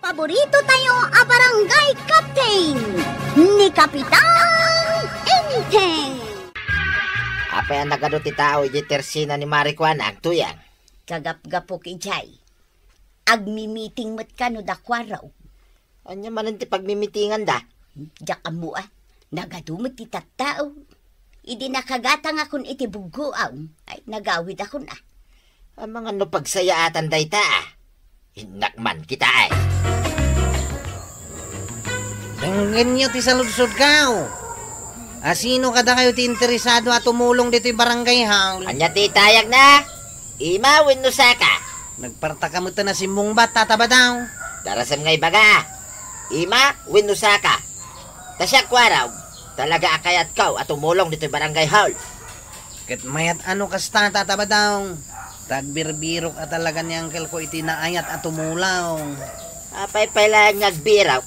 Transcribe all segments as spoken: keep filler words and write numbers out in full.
Paborito tayo a barangay captain, ni Kapitan Enteng. Apay a nagadu ti tao iti tersina ni Mari Kuana, agtuyang? Kagapgapok idiay. Agmimiting met kano da Kuarog. Ania manen ti pagmimitinganda? Diak ammo a. Nagadu met ti tattao. Idi nakagatangakon iti buggoam, ay, nagawidakon a. Amangan no pagsayaatan dayta a. Innak man kita ay. Denggenyo ti saludsodko. Asino kadakayo ti interesado a tumulong ditoy barangay hall? Ania ti itayagna? Ima wenno saka? Nagpartaka met a nasimmungbat, Tata Badong. Darasem nga ibaga. Ima wenno saka? Ta siak, Kuarog, talaga a kayatko a tumulong ditoy barangay hall. Ket mayat a no kasta, Tata Badong. Ta agbirbirok a talaga ni angkelko iti naayat a tumulong. Apay pay laeng nga agbirok?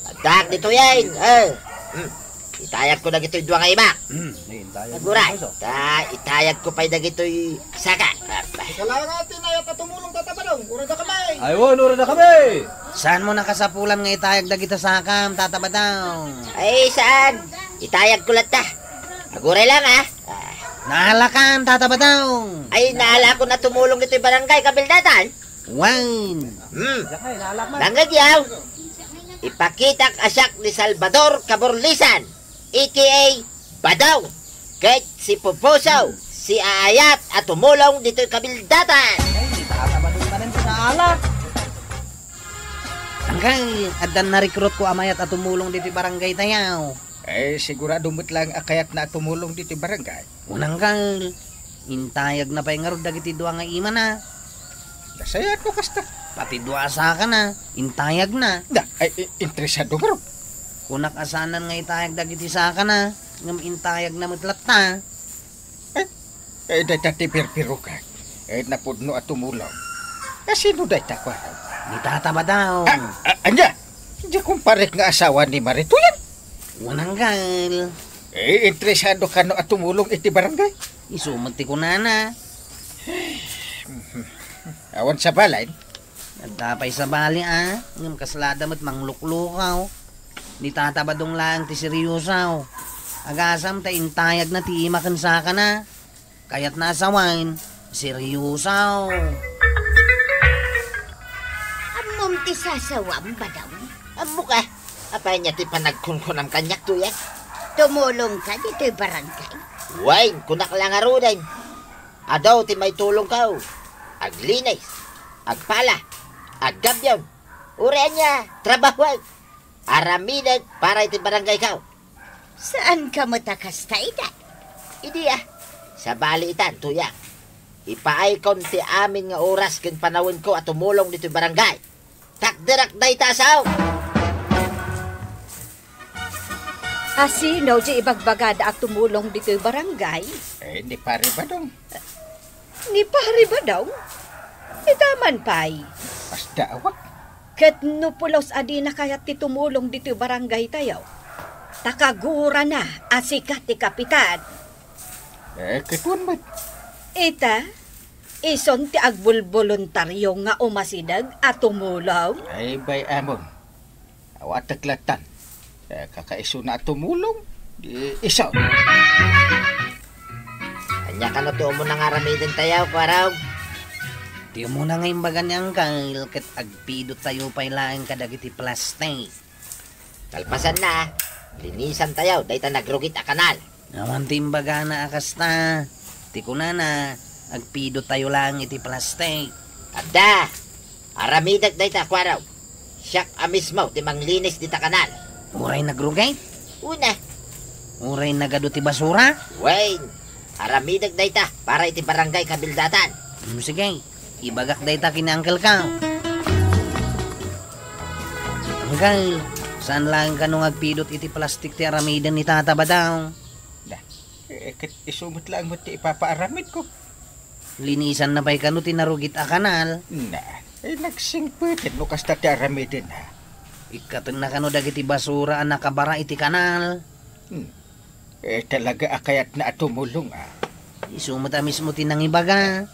Addaak ditoyen. Eh. Hmm. Itayagko dagitoy dua nga imak. Hmm. Aguray. Ta itayagko pay dagitoy saka. Apay. Ikaw laeng ti naayat a tumulong, Tata Badong. Uray da kami. Ay, wen, uray da kami. Saanmo nakasapulan nga itayag dagita sakam, Tata Badong? Ay, saan? Itayagko latta. Aguray lang, ah. Ah. Naalakan, Tata Badong. Ay, naalakon a tumulong ditoy barangay, kabildatan. Wen. Hmm. Nangngegyaw. Ipakitak a siak ni Salvador Caborlisan, A K A Badong. Ket si Pupuso, si aayat a tumulong ditoy kabildatan. Ay, Tata Badong manen ti naala. Angkel, addan na-recruit ko a mayat a tumulong ditoy barangay tayo. Eh, sigurado met laeng a kayatna a tumulong ditoy barangay. Wen, angkel, intayagna pay ngarud dagiti dua nga imana. Nasayaat no kasta. Pati dua a sakana, intayagna. Da, ay, i-, interesado ngarud. Kunak a saanan nga itayag dagiti sakana, ngem intayagna met latta. Eh, eh, dayta ti birbirokan. Eh, napudno a tumulong. Asino dayta, kuan? Ni Tata Badong. Ah, ah, ania? Diak kumparet nga asawa ni Marito yan. Wen, angkel. Eh, interesado kano a tumulong iti barangay? Isu met ti kunana. Awan sabali. Adda pay sabali, a, ngem kaslada met mangluklukaw. Ni Tata Badong laeng ti seryoso. Agasam ta intayagna ti ima ken sakana. Kayatna a sawen, seryoso. Ammom ti sasawam, Badong? Ammok a. Apay ania ti panagkunkunam kaniak, Tuya? Tumulongka ditoy barangay? Wen, kunak la ngaruden. Adu ti maitulongko. Aglinis, agpala, aggabyon. Uray ania, trabahuek. Aramidek para iti barangayko. Saanka met a kasta ita? Idi a, sabali itan, Tuya. Ipaaykon ti amin nga oras ken panawenko a tumulong ditoy barangay. Takderak dayta a sao. Asino ti ibagbagada a tumulong ditoy barangay? Eh, ni Pare Badong. Ni Pare Badong? Ita man pay. Kasda awak. Ket no pulos a dina kayat ti tumulong ditoy barangay tayo, ta kagurana a sika ti kapitan. Eh, ket wen met. Ita, ison ti agbulboluntario nga umasideg a tumulong? Ay, bay-amon. Awatek lattan. Eh, kakaisuna a tumulong, di isu. Ania kano ti umuna nga aramiden tayo, Kuarog? Ti umuna nga imbaga ni Angkel, ket agpidot tayo pay laeng kadagiti plastik. Kalpasanna, linisan tayo, dayta nagrugit a kanal. Awan ti imbagana a kasta. Ti kunana, agpidot tayo laeng iti plastik. Adda! Aramidek dayta, Kuarog. Siak a mismo ti manglinis dita kanal. Uray nagrugit? Una. Uray nagadu ti basura? Wen, aramidek dayta para iti barangay kabildatan. Hmm, sige. Ibagak dayta ken ni Uncle ka. Uncle, saan laeng kano nga agpidot iti plastik ti aramiden ni Tata Badong? Da, eh, ket isu met laeng met ti ipapaaramidko. Linisanna pay kano ti narugit a kanal? Na, eh, nagsingpeten no kasta ti aramiden, ha? Ikkatenna kano dagiti basura a nakabara iti kanal? Hmm. Eh, talaga a kayatna a tumulong, ah. Isu met a mismo ti nangibaga.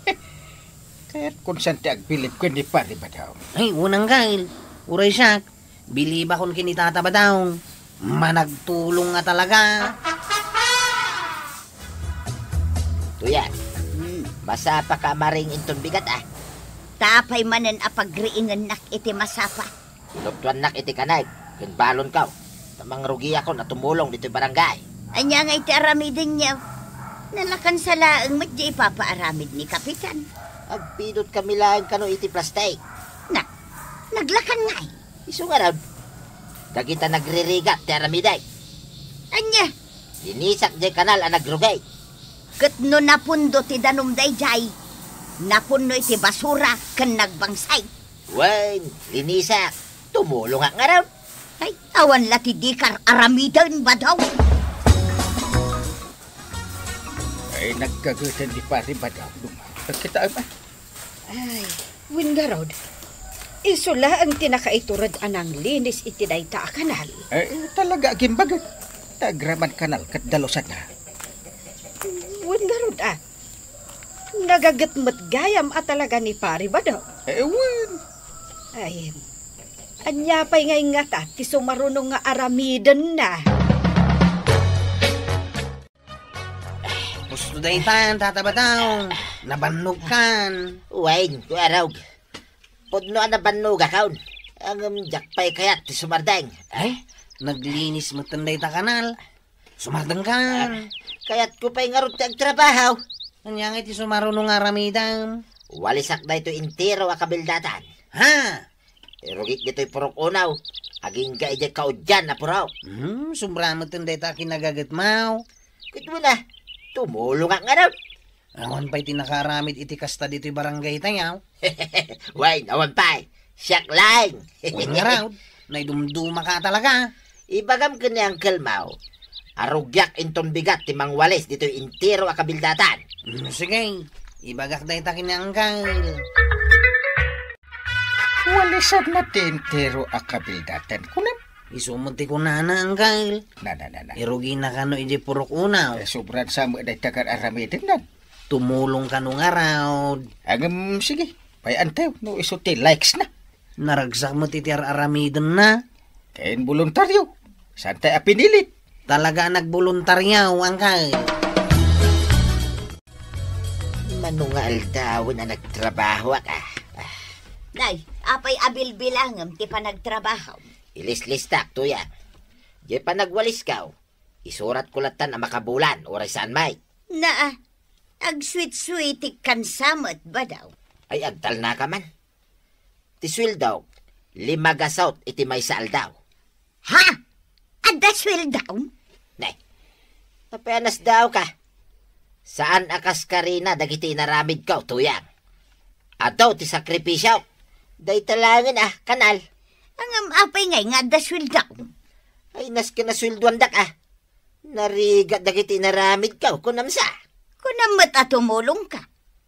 Kayatkon saan ti agbilin ken ni Pare Badong. Ay, unang gail. Uray siak, bilibakon ken ni Tata Badong. Managtulong nga talaga. Tuyan, Hmm. masapaka a maring inton bigat, a. Ta apay manen a pagriingennak iti masapa? Inuttoannak iti kanay ken balonko ta mangrugiakon a tumulong ditoy barangay. Ania ngay ti aramidenyo? Nalakansa laeng met diay ipapaaramid ni Kapitan. Agpidot kami laeng kano iti plastik. Na, naglakan ngay? Isu ngarud, dagita nagririgat ti aramidek. Ania? Linisak diay kanal a nagrugi. Ket no napundo ti danum daydiay, napunno iti basura ken nagbangsay. Wen, linisak. Tumulongak ngarud. Ay, awan la ti dika aramiden, Badong. Ay, nagkageten ni Pari Badong. Kita ba? Ay, wen ngarud, isu laeng ti nakaitured a nanglinis iti dayta a kanal. Ay, talaga agimbagek. Ta agraman kanal ket dalusanna. Wen ngarud, a. Nagaget met gayam a talaga ni Pari Badong. Ay, wen. Ay, ania pay ngay ngata ti sumaruno nga aramidenna? Husto daytan, Tata Badong. Nabannogkan. Wen, Kuya Rog. Pudno a nabannogakon. Ngem diak pay kayat ti sumardeng. Ay, naglinis metten dayta kanal. Sumardengkan. Kayatko pay ngarud ti agtrabaho. Ania ngay ti sumaruno nga aramidem? Walisak daytoy entero a kabildatan. Ha? Irugik ditoy purok unaw. Agingga idiay kaudian a purok. Hmm, sobra metten dayta kinagagetmo. Ket wen a, tumulongak ngarud. Awan pay ti nakaaramid iti kasta ditoy barangay tayo. Wen, awan pay. Siak laeng. Wen ngarud, naidumdumaka talaga. Ibagam ken ni Uncle Mau, arugiak inton bigat ti mangwalis ditoy entero a kabildatan. Hmm, sige, ibagak dayta ken ni Uncle. Walisanna ti entero a kabildatan, kunam? Isu met ti kunana, Uncle. Na, na, na, na. Irugina kano idiay purok unaw. Eh, sobran sa met dayta nga aramiden nan. Tumulong kano ngarud. Ngem, sige. Pay-antayo, no isu ti likes na. Naragsak met iti ar-aramidenna. Ken boluntaryo. Saan tayo a pinilit? Talaga a nagboluntaryo, Uncle. Mano nga aldawen a nagtrabahoak, a. Nay, apay a bilbilangem ti panagtrabahom? Ilislistak, Tuyang. Diay panagwalisko, isuratko lattan a makabulan, uray saan met. Naa, agsuitsui ti kansamet, Badong. Ay, agtalnaka man. Ti sueldok, lima gasut iti maysa aldaw. Ha? Adda sueldom? Ne. Apay a nasdaawka? Saan a kas karina dagiti inaramidko, Tuyang. Adu ti sakripisiok. Dayta laengen a kanal. Ngem apay ngay nga adda sueldom? Ay, nasken a sueldoandak a. Narigat dagiti inaramidko, kunam sa. Kunam met a tumulongka.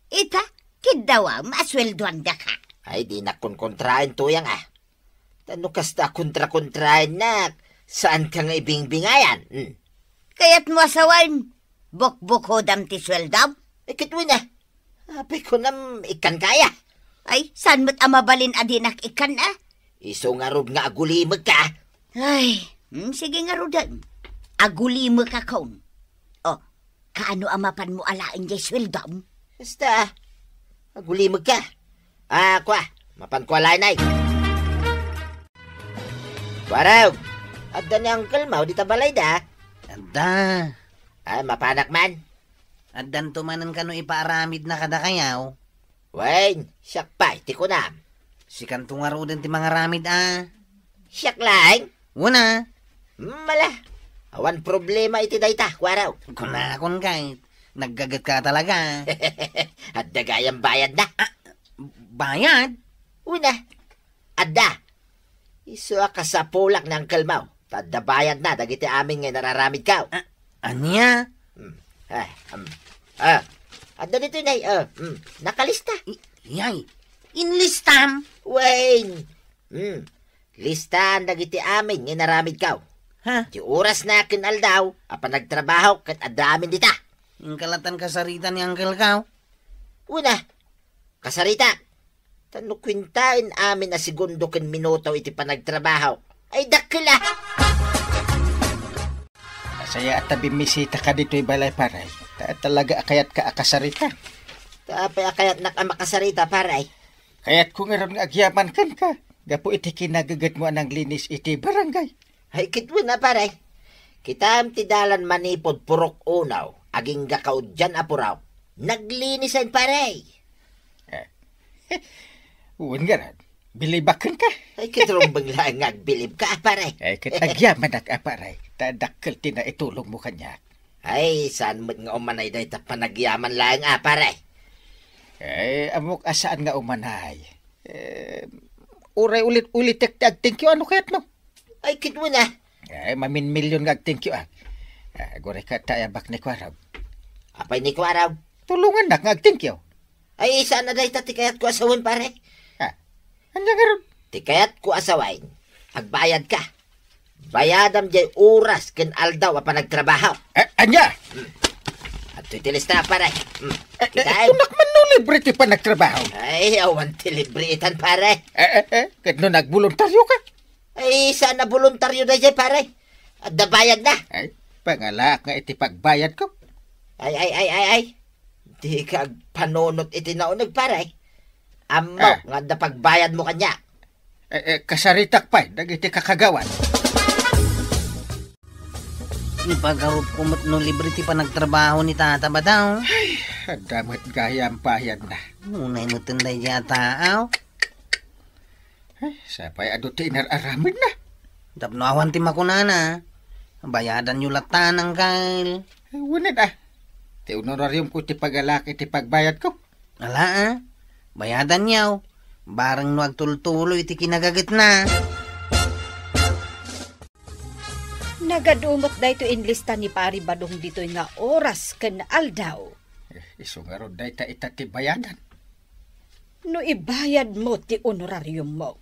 Ita, kiddawam a sueldoandaka. Ay, dinak konkontraen, Tuyang a. Ta no kasta a kontrakontraennak, saanka nga ibingbingayan. Hmm. Kayatmo a sawen, bukbukodam ti sueldom? Eh, ket wen a. Apay kunam ikkanka aya? Ay, saan met a mabalin a dinak ikkan a? Isu ngarud nga agulimekka. Ay, hmm, sige ngaruden. Agulimekakon. O, kaano a mapanmo alaen diay sueldom? Basta, agulimekka. A, kua, mapanko alaen ay. Kua Rog, adda ni Uncle Mau dita balayda? Adda. Ay, mapanak man. Addanto manen kano ipaaramidna kadakayo? Wen, siak pay ti kunam. Sikanto ngaruden ti mangaramid a. Siak laeng? Wen a. Mala, awan problema iti dayta, Kua Rog. Kunakon kay, naggagetka talaga. Adda gayam bayadna. A, bayad? Wen a. Adda. Isu a kasapulak ni Uncle Mau. Ta adda bayadna dagiti amin nga inararamidko. A, ania? Hmm. A, hmm. A, adda ditoy, nay. A, hmm. Nakalista. I-, yay. Inlistam? Wen. Hmm. Listaan dagiti amin nga inaramidko. Ha? Ti orasna ken aldaw a panagtrabahok ket adda amin dita. Inka lattan kasarita ni Uncle Mau? Wen a. Kasarita. Ta no kuentaen amin a segundo ken minuto iti panagtrabaho, ay dakkel a. Sayaat ta bimmisitaka ditoy balay, pare. Ta talaga a kayatka a kasarita. Ta apay a kayatnak a makasarita, pare? Kayatko ngarud nga agyaman kenka gapu iti kinageggetmo a nanglinis iti barangay. Ay, ket wen a, pare. Kitam ti dalan manipud Purok Unaw, agingga kaudian a puraw. Naglinis a, pare. Eh, wen ngarud, bilibak kenka. Ay, ket rumbeng laeng nga agbilibka, a, pare. Ay, ket agyamanak, a, pare. Ta dakkel ti naitulongmo kaniak. Ay, saan met nga umanay dayta panagyaman laeng, a, pare? Eh, ammok a saan nga umanay. Eh, uray ulit-ulitek ti agthank you, ano kayatmo? Ay, ket wen a. Eh, maminmilyon nga agthank you, a. Ah, agurayka ta ayabak ni Kuarog. Apay ni Kuarog? Tulongannak nga agthank you. Ay, saan a dayta ti kayatko a sawen, pare? Ah, ania ngarud? Ti kayatko a sawen, agbayadka. Bayadam diay oras ken aldaw a panagtrabaho. Eh, ania? Hmm. Adtoy ti lista, pare. Hmm. Eh, eh, kitaem. Kunak man no libre ti panagtrabaho. Ay, awan ti libre itan, pare. Eh, eh, eh, ket no nagboluntaryoka? Ay, saan a boluntaryo daydiay, pare. Adda bayadna. Ay, pangalaak nga iti pagbayadko. Ay, ay, ay, ay, ay. Dika agpanunot iti nauneg, pare. Ammok Ah. nga adda pagbayadmo kaniak. Eh, eh, kasaritak pay dagiti kakagawan. Ipagawidko met no libre ti panagtrabaho ni Tata Badong. Ay, adda met gayam bayadna. Unay met daydiay a tao. Ay, sapay adu ti inar-aramidna. Tapno awan ti makunana, bayadanyo latta, Angkel. Ay, wen a. Ti honorariumko ti pagalaak iti pagbayadko. Ala, a. Bayadanyo. Bareng no agtultuloy ti kinageggetna. Nagadu met daytoy inlista ni Pari Badong ditoy nga oras ken aldaw. Eh, isu ngarud dayta ita ti bayadan. No ibayadmo ti honorariummo,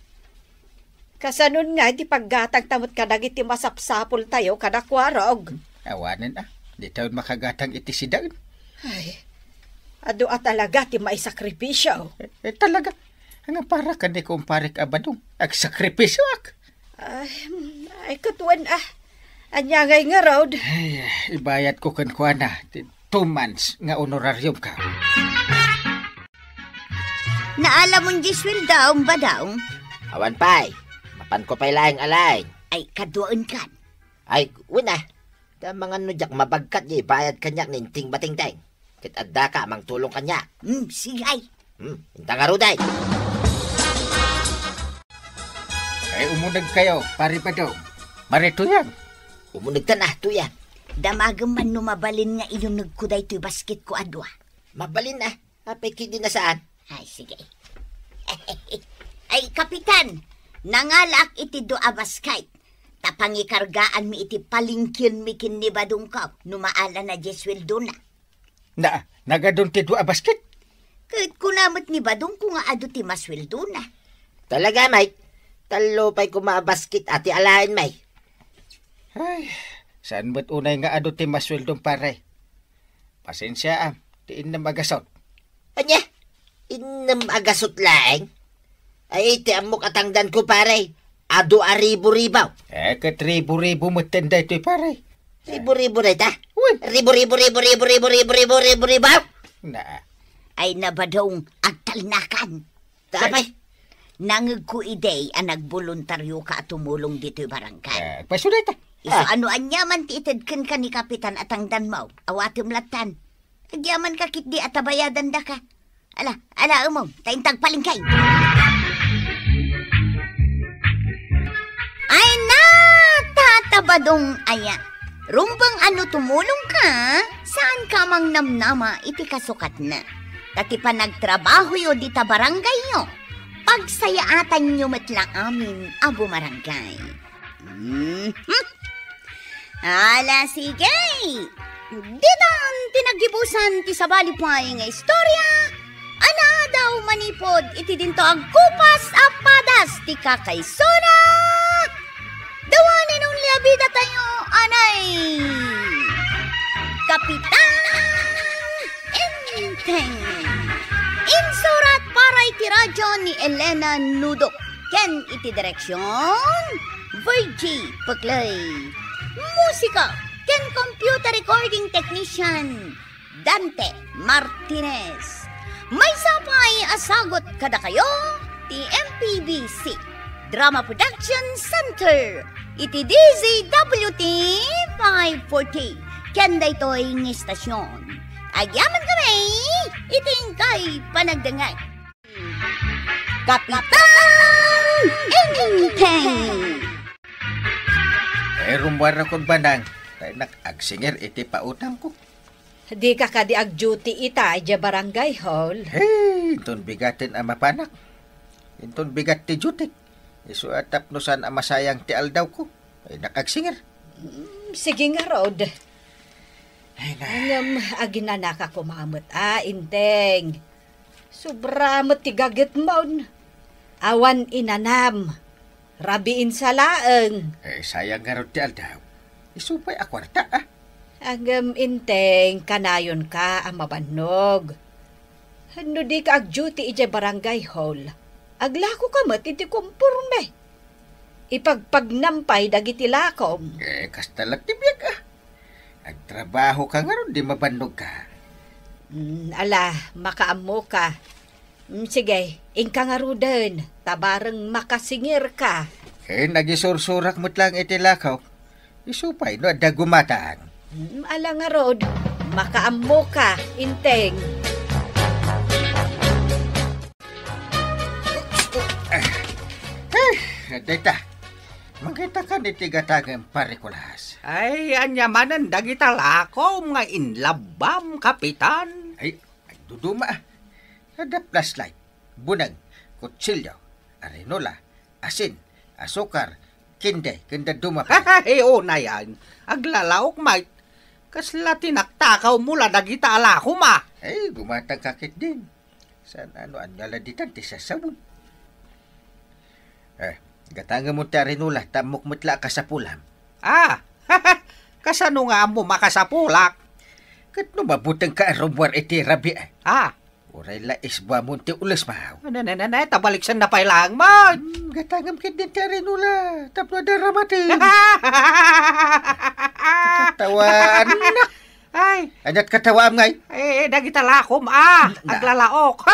kasanon nga iti paggatangta met kadagiti masapsapultayo kada Kuarog? Awanen a, ditayon makagatang iti sidaen. Ay, adu a talaga ti maisakripisio. Eh, eh, talaga. Nga para ken ni kumparek a Badong, agsakripisioak. Ay, ay, ket wen a. Ania ngay ngarud? Ay, ibayadko kenkuana ti two months nga honorariumko. Naalamon diay sueldom, Badong? Awan pay. Mapanko pay laeng alaen. Ay, kaduaenkan. Ay, wen a. Ta mangan no diak mabagkat diay ibayad kaniak ni Inting Batingteng. Ket addaka a mangtulong kaniak. Hmm, sige ay. Hmm, inta ngarud ay. Ay, umunegkayo, Pari Badong. Mari Tuyang. Umunegtan a, Tuyang. Damagem man no mabalin nga iyunegko daytoy basketko a dua. Mabalin a. Apay ketdi a saan? Ay, sige. Ay, Kapitan, nangalaak iti dua a basket. Ta pangikargaanmi iti palengkenmi ken ni Badongko no maalana diay sueldona. Na, nagadun ti dua a basket? Ket kuna met ni Badongko nga adu ti masueldona. Talaga, Mike? Tallo pay koma a basket a ti alaenmi. Ay, saan met unay nga adu ti masueldom, pare? Pasensiaam, ti innem a gasut. Ania? Innem a gasut laeng? Ay, ti ammok a tangdanko, pare. Adu a ribu-ribu. Eh, ket ribu-ribu metten daytoy, pare. Ribu-ribu dayta? Wen. Ribu-ribu, ribu-ribu, ribu-ribu, ribu-ribu, ribu-ribu. Na. Ay, na Badong, agtalnakan. Tapay? Nangegko idi a nagboluntarioka a tumulong ditoy barangay. Eh, agpayso dayta. Isu Ah. ano aniaman ti ited kenka ni Kapitan a tangdanmo, awatem lattan. Agyamanka ketdi a ta bayadandaka. Ala, ala, umong, ta inta agpalengke. Ay na, Tata Badong aya. Rumbeng a no tumulongka, saanka a mangnamnama iti kasukatna. Ta ti panagtrabahoyo dita barangayyo, pagsayaatanyo met la amin a bumarangay. Mhm. Ala, sige. Ditan ti naggibusan ti sabali pay nga istorya a naadaw manipud iti dinto agkupas a padas ti kakaisuna. Dawanen onli a bidatayo, anay, Kapitan Enteng. Insurat para Iti radyo ni Elena Nudok ken iti direksion, Virgie Peclay. Musika ken computer recording technician, Dante Martinez. Maysa pay a sagut kadakayo ti M P B C Drama Production Center iti D Z W T five forty ken daytoy nga istasyon. Agyaman kami iti inkay panagdengngeg. Kapitan Enteng! Eh, rummuarko, Banang. Tay nak agsingir iti pautangko. Dika kadi ag-duty ita idiay barangay hall? Hey, inton bigaten a mapanak. Inton bigat ti duty. Isu a tapno saan a masayang ti aldawko. Ay, nak agsingir. Mm, sige ngarud. Ay, na. Ngem aginanaka koma met, a, Enteng. Sobra met ti gagetmon. Awan inanam. Rabiin sa laeng. Eh, sayang ngarud ti aldaw. Isu pay a kuarta, a. Ngem, Enteng, kanayonka a mabannog. No dika ag-duty idiay barangay hall, aglakoka met iti komporme. Ipagpagnam pay dagiti lakom. Eh, kasta laeng ti biag, a. Agtrabahoka ngarud, di mabannogka. Mm, ala, makaammoka. Mm, sige, inka ngaruden, ta bareng makasingirka. Eh, nagisursurak met laeng iti lakok. Isu pay no adda gumatang. Mm, ala ngarud, makaammoka, Enteng. Eh, dayta. Mangkitakan iti gatangem, Pare Kulas. Ay, ania manen dagita lakom nga inlabbam, Kapitan? Ay, agduduma, a. Adda flashlight, buneng, kutsilio, arinola, asin, asukar, kinde, ken dadduma pay. Ay, unayan. Aglalaok met. Kasla tinaktakawmo la dagita a lakom, a. Ay, gumatangka ketdin. Saan a no ania la ditan ti sasawem. Eh, gatangemon ti arinola, ta ammok met la a kasapulam. A, kasano nga ammom a kasapulak? Ket no mabutengka a rummuar iti rabii, a. Uray la isbuamon ti ules, maw. Ne, ne, ne, ne, ta baliksenna pay laeng met. Hmm, gatangem ketdin ti arinola, tapno adda ramaten. Katawaan. Ay. Aniat katawaam ngay? Eh, dagita lakom, a. Na. Aglalaok.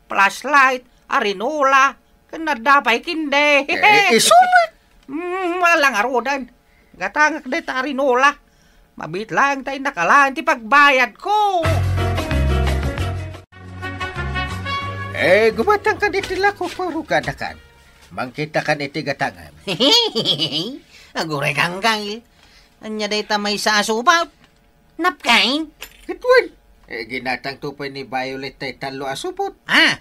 Flashlight, arinola, ken adda pay kinde. Eh, isu met. Mm, ala ngaruden. Gatangek dayta arinola. Mabiit laeng ta innak alaen ti pagbayadko. Eh, gumatangkan iti lakok, Pare Kulas. Mangkitakan iti gatangem. Aguray, Anggail. Ania dayta maysa a supot? Napkin? Ket wen. Eh, ginatangto pay ni Violet tay tallo a supot. A.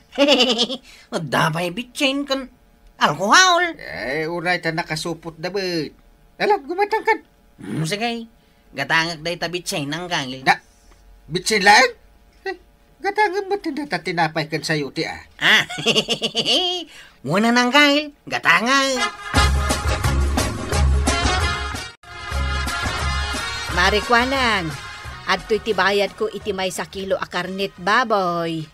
Adda pay bitsin ken alkohol. Eh, uray ta nakasupotda met. Ala, gumatangkan. Hmm, sige. Gatangek dayta bitsin, Anggail. Da, bitsin laeng? Eh, gatangem met dayta tinapay ken sayote, a. A. Wen, Anggail, gatangek. Mari Kuanang, adtoy ti bayadko iti maysa kilo a karnet baboy.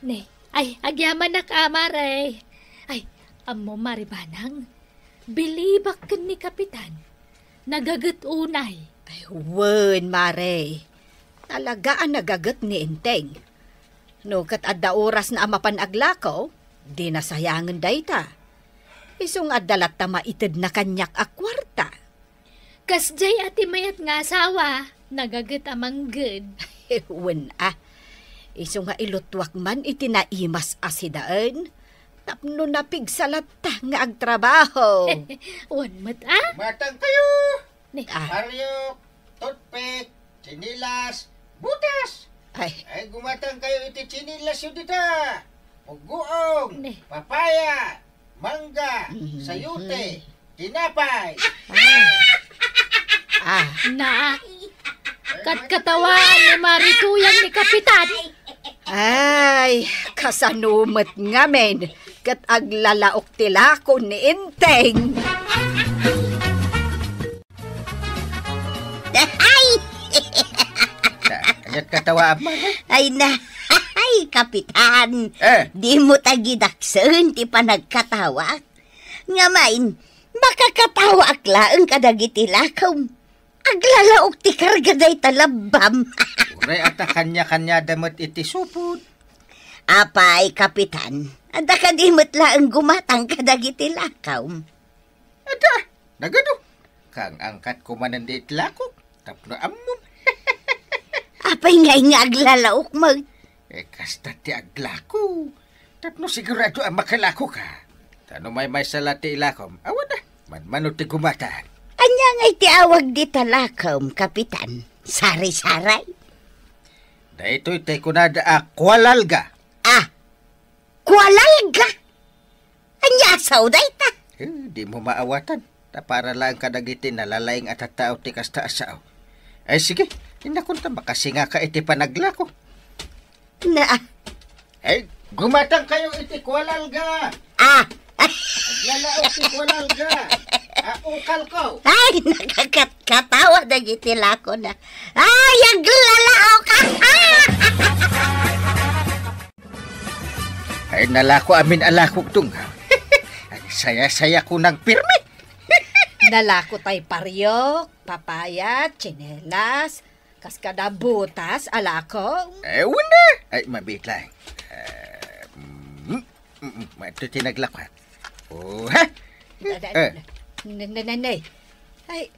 Ne, ay, agyamanak a, Mare. Ay, ammo, Mari Banang, bilibak ken ni Kapitan. Nagaget unay. Ay, wen, Mare. Talaga a nagaget ni Enteng. No ket adda orasna a mapan aglako, dina sayangen dayta. Isu nga adda latta maitedna kaniak a kuarta. Kasdiay a ti mayat nga asawa, nagaget a mangged. Wen a. Isu nga ilutuak man iti naimas a sidaen, tapno napigsa latta nga agtrabaho. Wen met a? Matangkayo! Ne. A. Pariok, toothpick, tsinelas, butas! Ay. Ay, gumatangkayo iti tsinelasyo dita. Pugoong, ne, papaya, mangga, mhm, sayote, tinapay. A. A. Na, katkatawaan ni Mari Tuyang ni Kapitan. Ay, kasano met ngamin ket aglalaok ti lako ni Enteng. Ay! Ket katawa, Mare? Ay na. Ay, Kapitan, Eh. dimo ta gidaksen ti panagkatawak. Ngem, makakatawaak laeng kadagiti lakom. Aglalaok ti karga dayta labbam. Uray, ata kanya-kanyada met iti supot. Apay, Kapitan, adda kadi met laeng gumatang kadagiti lakom? Adda, nagadu. Kang angkat kumanen di itlakok, tapno ammom. Apay ngay nga aglalaok met? Eh, kasta ti aglako. Tapno sigurado a makalakoka. Ta no maymaysa la ti ilakom, awan a, manmano ti gumatang. Ania ngay ti awag dita lakom, Kapitan? Sari-saray? Daytoy ti kunada a kualalga. Ah, kualalga? Ania a sao dayta? Eh, dimo maawatan. Ta para laeng kadagiti nalalaing a tattao ti kasta a sao. Ay, sige, inakon ta makasingaka iti panaglako. Na. Ay, gumatangkayo iti kualalga. Ah. Aglalaok ti kualalga. Ah, ukalko. Ay, nakakatkatawa dagiti lakona. Ay, aglalaok. Ay, nalako amin a lakok, Dong. Agsaya-sayako nang pirmi. Nalako tay pariok, papaya, tsinelas, kas kada butas a lako. Eh, wen a. Ay, mabiit laeng. Eh, mm, mm, mm, ito ti naglako, ha? Oh, ha? Da-, da-, Eh. ne-, ne-, ne-, ne. Ay,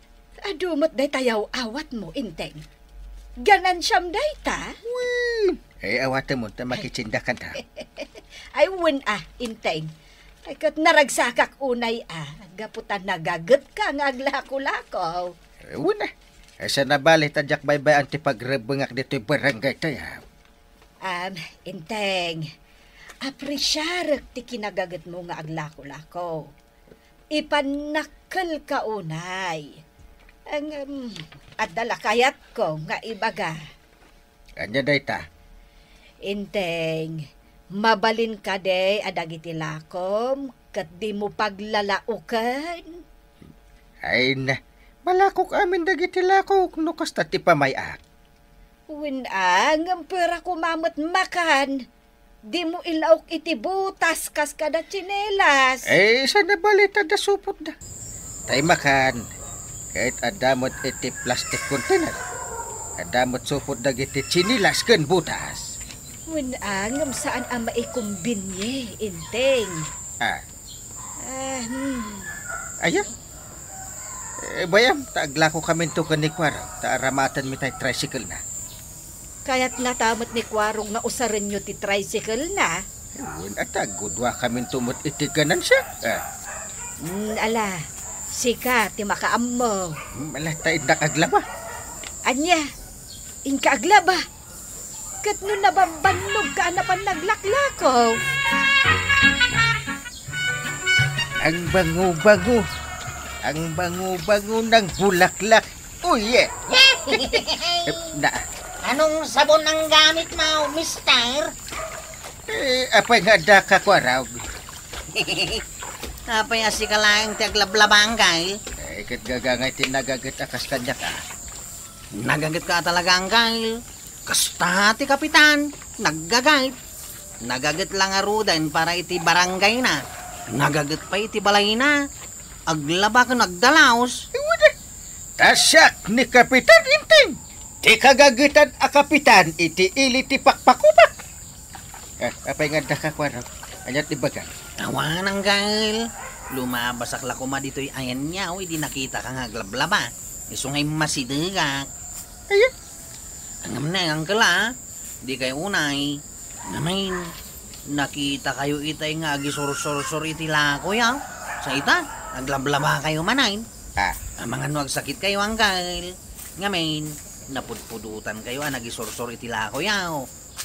adu met dayta yaw-awatmo, Enteng. Ganansiam dayta? Wen. Eh, awatemon ta makitsindakan ta. Ay, wen a, Enteng. Ay, ket naragsakak unay a, gapu ta nagagetka nga aglako-lako. Eh, wen a. Eh, saan a bale ta diak baybay-an ti pagrebbengak ditoy barangay tayo. Am, Enteng, apresiarek ti kinagagetmo nga aglako-lako. Ipannakkelka unay. Ngem, adda la kayatko nga ibaga. Ania dayta? Enteng, mabalin kadi a dagiti lakom ket dimo paglalaoken? Ay na, malakok amin dagiti lakok no kasta ti pamay-ak. Wen a, ngem pwera koma met makan. Dimo ilaok iti butas kas kada tsinelas. Eh, saan a bale ta adda supotda? Tay makan, ket adda met iti plastic container. Adda met supot dagiti tsinelas ken butas. Wen a, ngem saan a maikombinye, Enteng. Ah. Ah, hmm. Aya? Eh, bayam, ta aglakokaminto ken ni Kuarog, ta aramatenmi tay tricycle na. Kayatna ta met ni Kuarog nga usarenyo ti tricycle na? Eh, wen a ta, agguduakaminto met iti ganansia. Ah. Hmm, ala, sika ti makaammo. Hmm, ala, ta innak aglaba. Ania? Inka aglaba? Ket no nababannogka a napan naglaklako? Ang bango-bango. Ang bango-bango ng bulaklak. Oh, yeah. Eh, na. Anong sabon ang gamit mo, mister? Eh, apay nga adda ka, Kuarog? Apay a sika laeng ti aglablaba, Anggail? Eh, ket gagangay ti nagaget a kas kaniak, ah. Nagaget ka talaga, Anggail. Kasta ti kapitan, naggaget. Nagaget la ngaruden para iti barangay na. Nagaget pay iti balay na. Aglaba ken agdalaos. Iwada. Ta siak ni Kapitan Enteng, ti kagagetan a kapitan iti ili ti pakpakupak. Eh, apay nga adda ka, Kuarog? Aniat ibagam? Awan, Anggail. Lumabasak la koma ditoy ayanyaw, idi nakitaka nga aglablaba. Isu nga immasidegak. Aya? Ngem ne, Angkel, a. Di kayo unay. Ngamin, nakita kayo itay nga agisursursur iti lakoy, a. Sa ita, aglablaba kayo manen. Ah. Amangan no agsakit kayo, Angkel. Ngamin, napudpudutan kayo a nagisursur iti lakoy, a.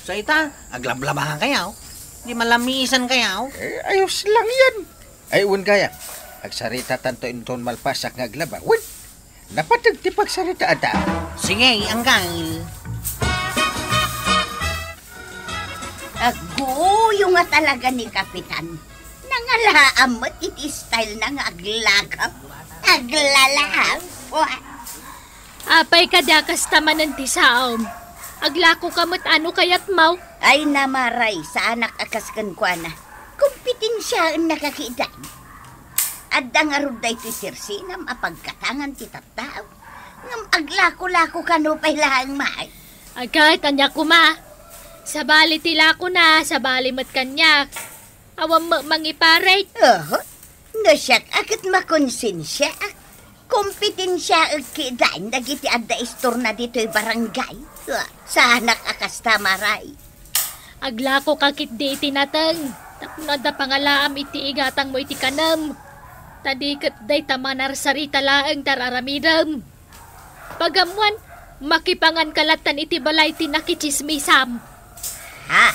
Sa ita, aglablaba kayo. Di malamisan kayo. Eh, ayos lang yan. Ay, wen gayam. Agsarita tanto inton malpasak nga aglaba. Wen, napateg ti pagsaritaada. Sige, Angkel. Agguyo nga talaga ni Kapitan. Nangalaam met iti style na nga aglakap. Aglalaam. Apay kada kasta manen ti saom? Aglakoka met a no kayatmo. Ay, Maray, saanak a kas kenkuana. Kompetensiaennak a kidan. Adda ngarud daytoy sersenam a pagkatangan ti tattao. Ngem aglako-lakoka no pay laeng, May. Ay ket, ania koma? Sabali ti lakona, sabali met kaniak. Awan met mangiparit. Oho. No siak a ket makonsensiaak. Kompetensiaek kidan dagiti adda istorna ditoy barangay. Saanak a kasta, Maray. Aglakoka ketdi iti nateng tapno adda pangalaam iti igatangmo iti kanem. Ta di ket dayta manarsarita laeng ti ar-aramidem. Pag-ammoan, makipanganka lattan iti balay ti nakitsismisam. Ha?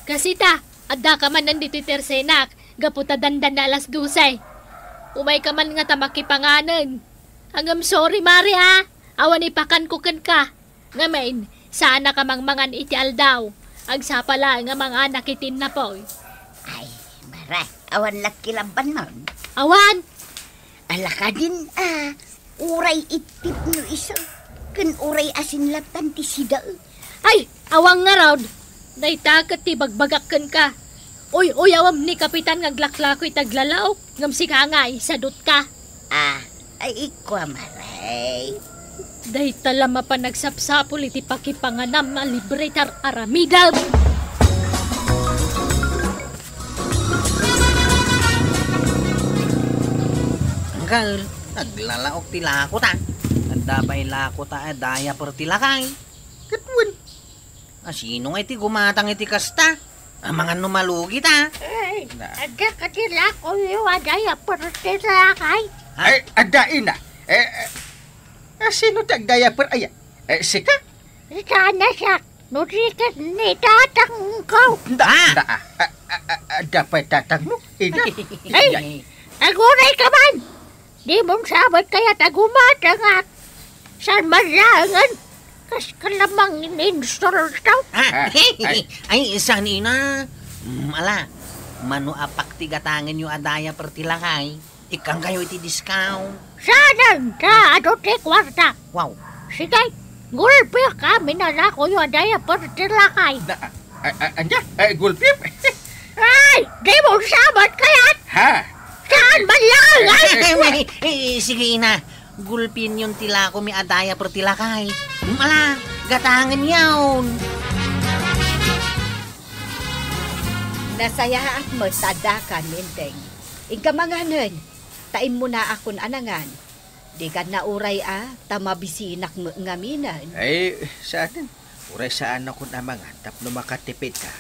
Kas ita, addaka manen ditoy tersenak, gapu ta dandan na alas dose. Umayka man ngata makipanganen. Ngem sorry, Mare, a. Awan ipakanko kenka. Ngamin, saannak a mangmangan iti aldaw. Agsapa laeng a manganak iti innapoy. Ay, Maray, awan la't kilabbanmon? Awan. Ala kadin a, uray itip no isu, ken uray asin lattan ti sida. Ay, awan ngarud. Dayta ket ti bagbagak kenka. Uy, uyawem ni Kapitan nga aglaklako iti aglalaok, ngem sika ngay, sadutka. Ah, ay, ikua, Maray. Dayta la mapan agsapsapul iti pakipanganam a libre ti ar-aramidem. Anggal, aglalaok ti lakota. Adda pay lakota a diaper ti lakay. Ket wen, asino nga iti gumatang iti kasta? Amangan no malugit, a. Ay, na. Adda kadi lakoyo a diaper ti lakay? Ha? Ay, adda, ina. Eh, eh, asino ti agdiaper aya? Eh, sika? Sika na siak. No di ket ni tatangko. Da, ah, da, ah, ah, ah, ah, da pay tatangmo, ina. Ay, aguray ka man. Di mo sabet kayat a gumatangak. Saan man laengen? Kas ka lamang ininsulto. Ah, ah, ay, ay. Ay, saan, ina. Mm, ala, mano apak ti gatangenyo a diaper ti lakay. Ikkankayo iti discount. Saan ta adu ti kuarta? Wow. Sige, gulpiak amin a lakoyo a diaper ti lakay. Na, a, a, ania? Ay, gulpiak? Ay, di mo sabet kayat? Ha? Saan man lang? Ay, ay, ay, ay, sige, ina. Gulpienyon ti lakomi a diaper ti lakay. Mala, gatangenyon. Nasayaat met ta addakan, Enteng. Inka manganen, ta immunaakon a nangan. Dikan nauray a, ta mabisinak met ngaminen. Ay, saanen. Uray saanakon a mangan tapno makatipidka.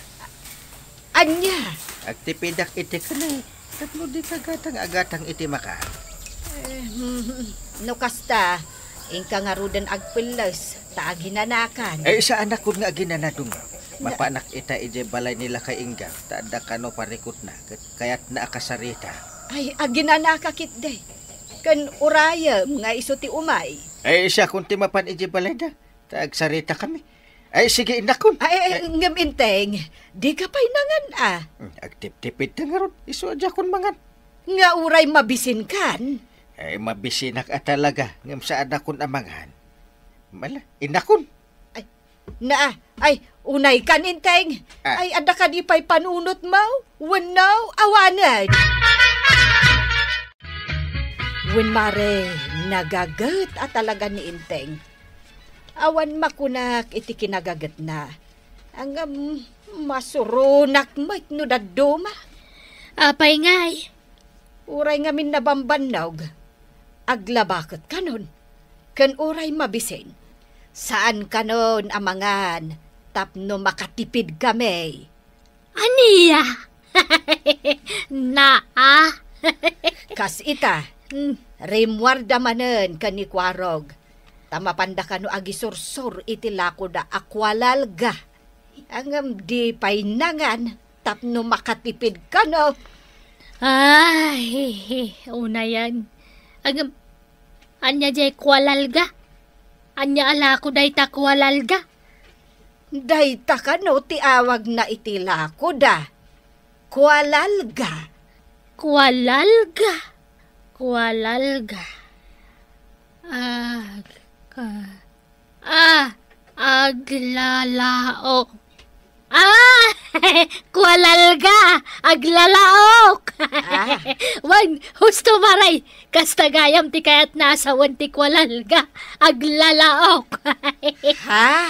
Ania? Agtipidak iti kanay tapno dika gatang a gatang iti makaar. Eh, hmm, no kasta, inka ngaruden agpelles, ta aginanakan. Ay, saanakon nga aginana, Dungag. Mapanak ita idiay balay ni Lakay Inggaw, ta adda kano parikutna, ket kayatna a kasarita. Ay, aginanaka ketdi. Ken urayem nga isu ti umay. Ay, siakon ti mapan idiay balayda, ta agsaritakami. Ay, sige, innakon. Ay, ay, ay, ngem Enteng, dika pay nangan a. Hmm, agtiptipid ta ngarud, isu a diakon mangan. Nga uray mabisinkan? Ay, mabisinak a talaga, ngem saanakon a mangan. Mala, innakon. Ay, na, ay, unaykan, Enteng. Ah. Ay, adda kadi pay panunotmo? Wenno, awanen? Wen, Mare, nagaget a talaga ni Enteng. Awan makunak iti kinagagetna. Ngem masuronak met no dadduma. Apay ngay? Uray ngamin nabambannog, aglabaket kanon, ken uray mabisin, saan kanon a mangan tapno makatipid kami. Ania? Naa? Kas ita, mm, rimmuarda manen ken ni Kuarog, ta mapanda kano agisursor iti lakoda a kualalga. Ngem di pay nangan tapno makatipid kano. Ay, unayen. Ngem, ania jay kualalga? Ania a lako dayta kualalga? Dayta kano ti awagna iti lakoda. Kualalga. Kualalga. Kualalga. Ah, ka-, ah, Aglalaok. Ah! Kualalga! Aglalaok! Ah. Wen, husto, Mare. Kasta gayam ti kayatna a sawen ti kualalga. Aglalaok. Ha?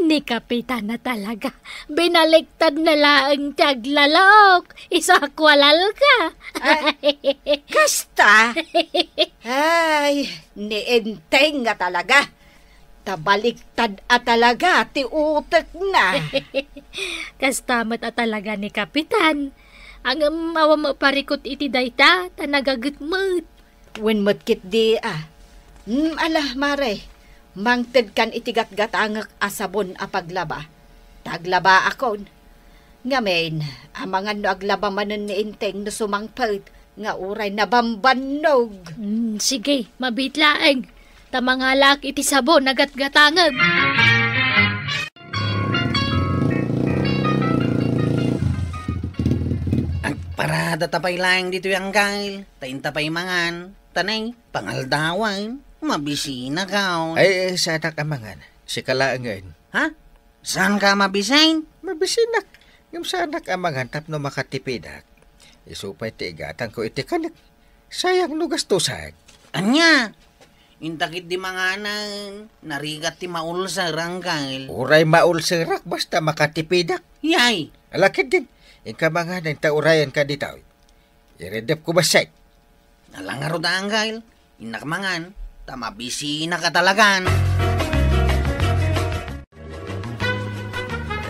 Ni Kapitan a talaga. Binaliktadna laeng ti aglalaok. Isu a kualalga. Ah, kasta? Ay, ni Enteng a talaga. Ta baliktad a talaga ti utekna. Kasta met a talaga ni Kapitan. Ngem awan met parikut iti dayta, ta nagaget met. Wen met ketdi a. Hmm, ala, Mare, mangtedkan iti gatgatangek a sabon a paglaba. Ta aglabaakon. Ngamin, amangan no aglaba manen ni Enteng no sumangpet nga uray nabambannog. Mm, sige, mabiit laeng. Ta mangalaak iti sabon a gatgatangek. Agparadata pay laeng ditoy, Anggail, ta inta pay mangan. Ta nay, pangaldawan, mabisinakon. Ay, ay, saanak a mangan. Sika laengen. Ha? Saanka a mabisin? Mabisinak. Ngem saanak a mangan tapno makatipidak. Isu pay ti igatangko iti kanek. Sayang no gastusak. Ania? Inta ketdi manganen, narigat ti maulser, Anggail. Uray maulserak, basta makatipidak. Yay! Ala ketdin, inka manganen ta urayenka ditoy. Iridepko bassit. Ala ngarud, Anggail. Innak mangan, ta mabisinak a talagan.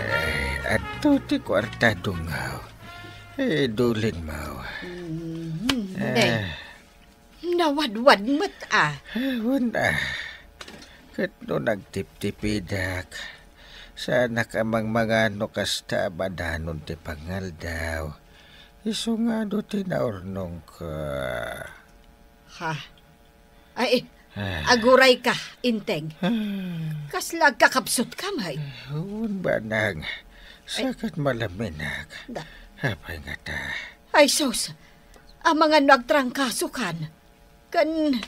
Eh, adto ti kuarta, Dungaw. Eh, dulin mo. Mhm. Eh. Nay, nawadwad met a. Eh, wen a. Ket no nagtiptipidak, saanak a mangmangan no kasta a badanon ti pangaldaw. Isu nga adu ti naurnongko. Ha? Ay, eh, Ah. Agurayka, Enteng. Ah. Kasla agkakabsotka met? Wen, banang. Ay. Saket malaminak. Da- Apay ngata? Ay, sus. Amangan no agtrangkasokan. Ken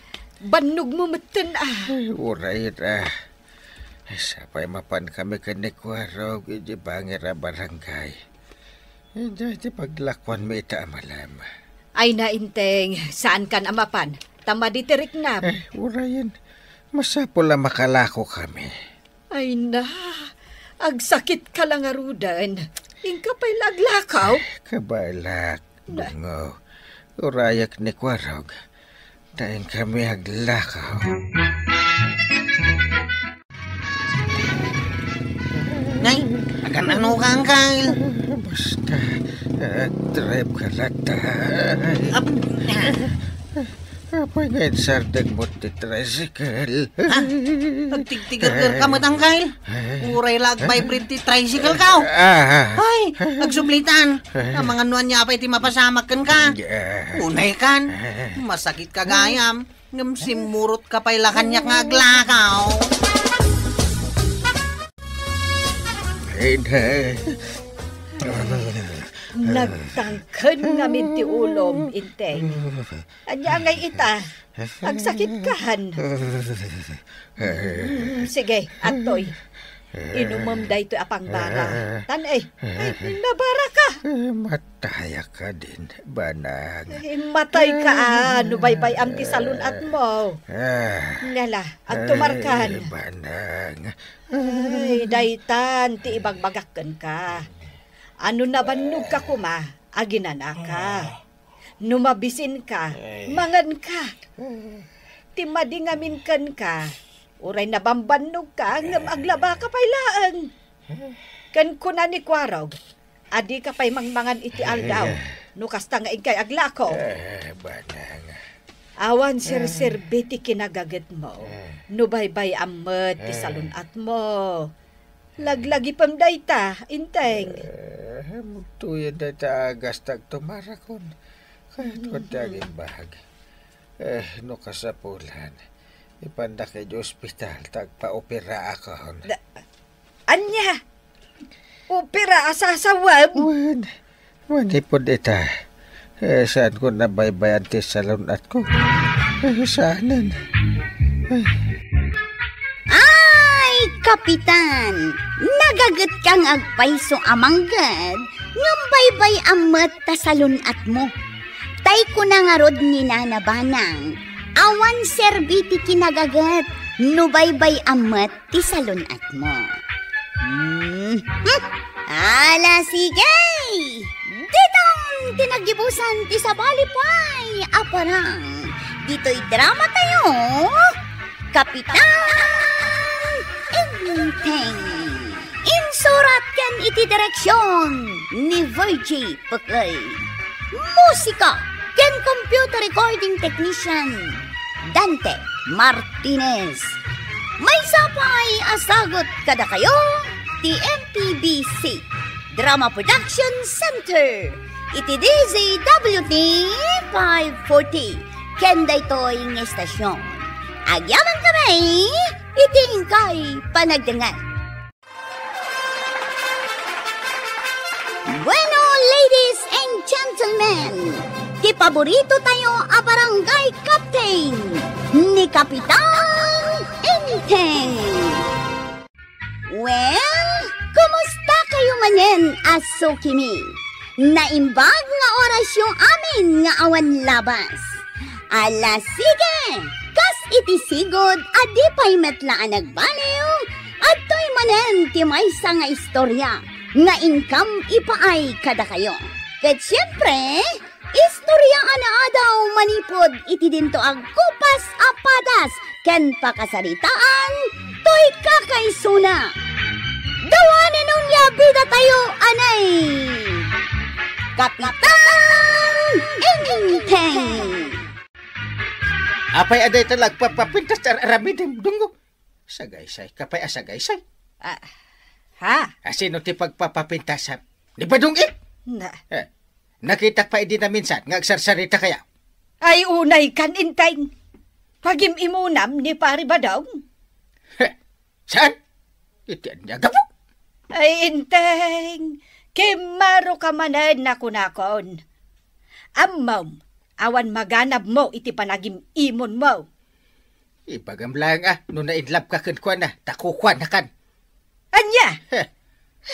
bannogmo metten a. Ay, uray a. Ay, sapay mapankami ken ni Kuarog idiay bangir a barangay. Idiay ti paglakuanmi ita a malem. Ay, Enteng, saankan a mapan, ta madi ti riknam. Eh, urayen, masapul a makalakokami. Ay na, agsakitka la ngaruden. Inka pay la aglakaw? Kabaelak, Na- Bungo. Urayek ni Kuarog. Ta inkami aglakaw. Nay, agan-ano ka, Angkal? Basta, agdrive ka latta. Ap-, ah. Apay nga insardeng mo ti tricycle? Ha? Agtigtigerger ka met, Angkal? Uray la agvibrate ti tricycle ka, oh. Ah. Ay, agsublitan. Amangan no ania pay ti mapasamak kenka. Ah. Unay kan. Masakit ka gayam. Ngem simmurot ka pay la kaniak nga aglakaw. Ay, nay. Nagtangken ngamin ti ulom, Enteng. Ania ngay ita? Agsakitkan. Mm, sige, adtoy. Inumem daytoy a pangbara. Tan, eh, ay, nabara ka. Matayaka din, banang. Eh, matay ka, ah, no baybay-am ti salun-atmo. Ah. Ngala, agtumarkan. Eh, banang. Ay, daytan ti ibagbagak kenka. Ano nabannog ka koma, aginana ka. No mabisin ka, Ay. mangan ka. Ti madi ngamin kenka, uray nabambannog ka, ngem aglaba ka pay laeng. Ken kuna ni Kuarog, a dika pay mangmangan iti aldaw, no kasta nga inkay aglako. Eh, banang. Awan serserbi ti kinagagetmo, no baybay-am met ti salun-atmo. Laglagipem dayta, Enteng. Eh, mugtuyen dayta a agas ta agtumarakon. Kayatko ti agimbag. Eh, no kasapulan, ipandak idiay ospital ta agpaoperaakon. Da-, ania? Opera a sasawem? Wen, manipud ita, eh, saanko nabaybayan ti salun-atko. Eh, saanen. Eh. Ay, Kapitan, nagagetka nga agpayso a mangged, ngem baybay-am met ta salun-atmo. Tay kuna ngarud ni Nana Banang, awan serbi ti kinagaget no baybay-am met ti salun-atmo. Hmm. Hmm. Ala, sige! Diton ti naggibusan ti sabali pay a parang. Ditoy drama tayo, Kapitan Enteng. Insurat ken iti direksyon ni Virgie Pekey. Musika ken computer recording technician, Dante Martinez. Maysa pay a sagut kadakayo ti M P B C Drama Production Center iti D Z W T five forty ken daytoy nga estasyon. Agyaman kami iti inkay panagdengngeg. Bueno, ladies and gentlemen, ti paborito tayo a barangay captain ni Kapitan Enteng. Well, kumusta kayo manen a sukimi? Naimbag nga orasyo amin nga awan labas. Ala, sige! Kas iti sigud a di pay met la a nagbaliw, adtoy manen ti maysa nga istorya nga inkam ipaay kadakayo. Ket siempre, istorya a naadaw manipud iti dinto agkupas a padas ken pakasaritaan toy kakaisuna. Dawanen onia bida tayo, anay! Kapitan Enteng! Apay a dayta la agpapapintas ti ar-aramidem, Dunggo? Sagaysay ka pay a sagaysay. Ah, ha? Asino ti pagpapapintasam? Ni Badong It? Na. Eh, nakitak pay idi naminsan nga agsarsarita kaya? Ay, unay kan, Enteng. Pagim-imunam ni Pari Badong? Heh, saan? Iti ania gapu? Ay, Enteng, kimmaro ka manen a kunakon. Ammom, awan maganabmo iti panagim-imunmo. Ibagam laeng a no na-in love ka kenkuana, ta kukuanakan. Ania? Heh.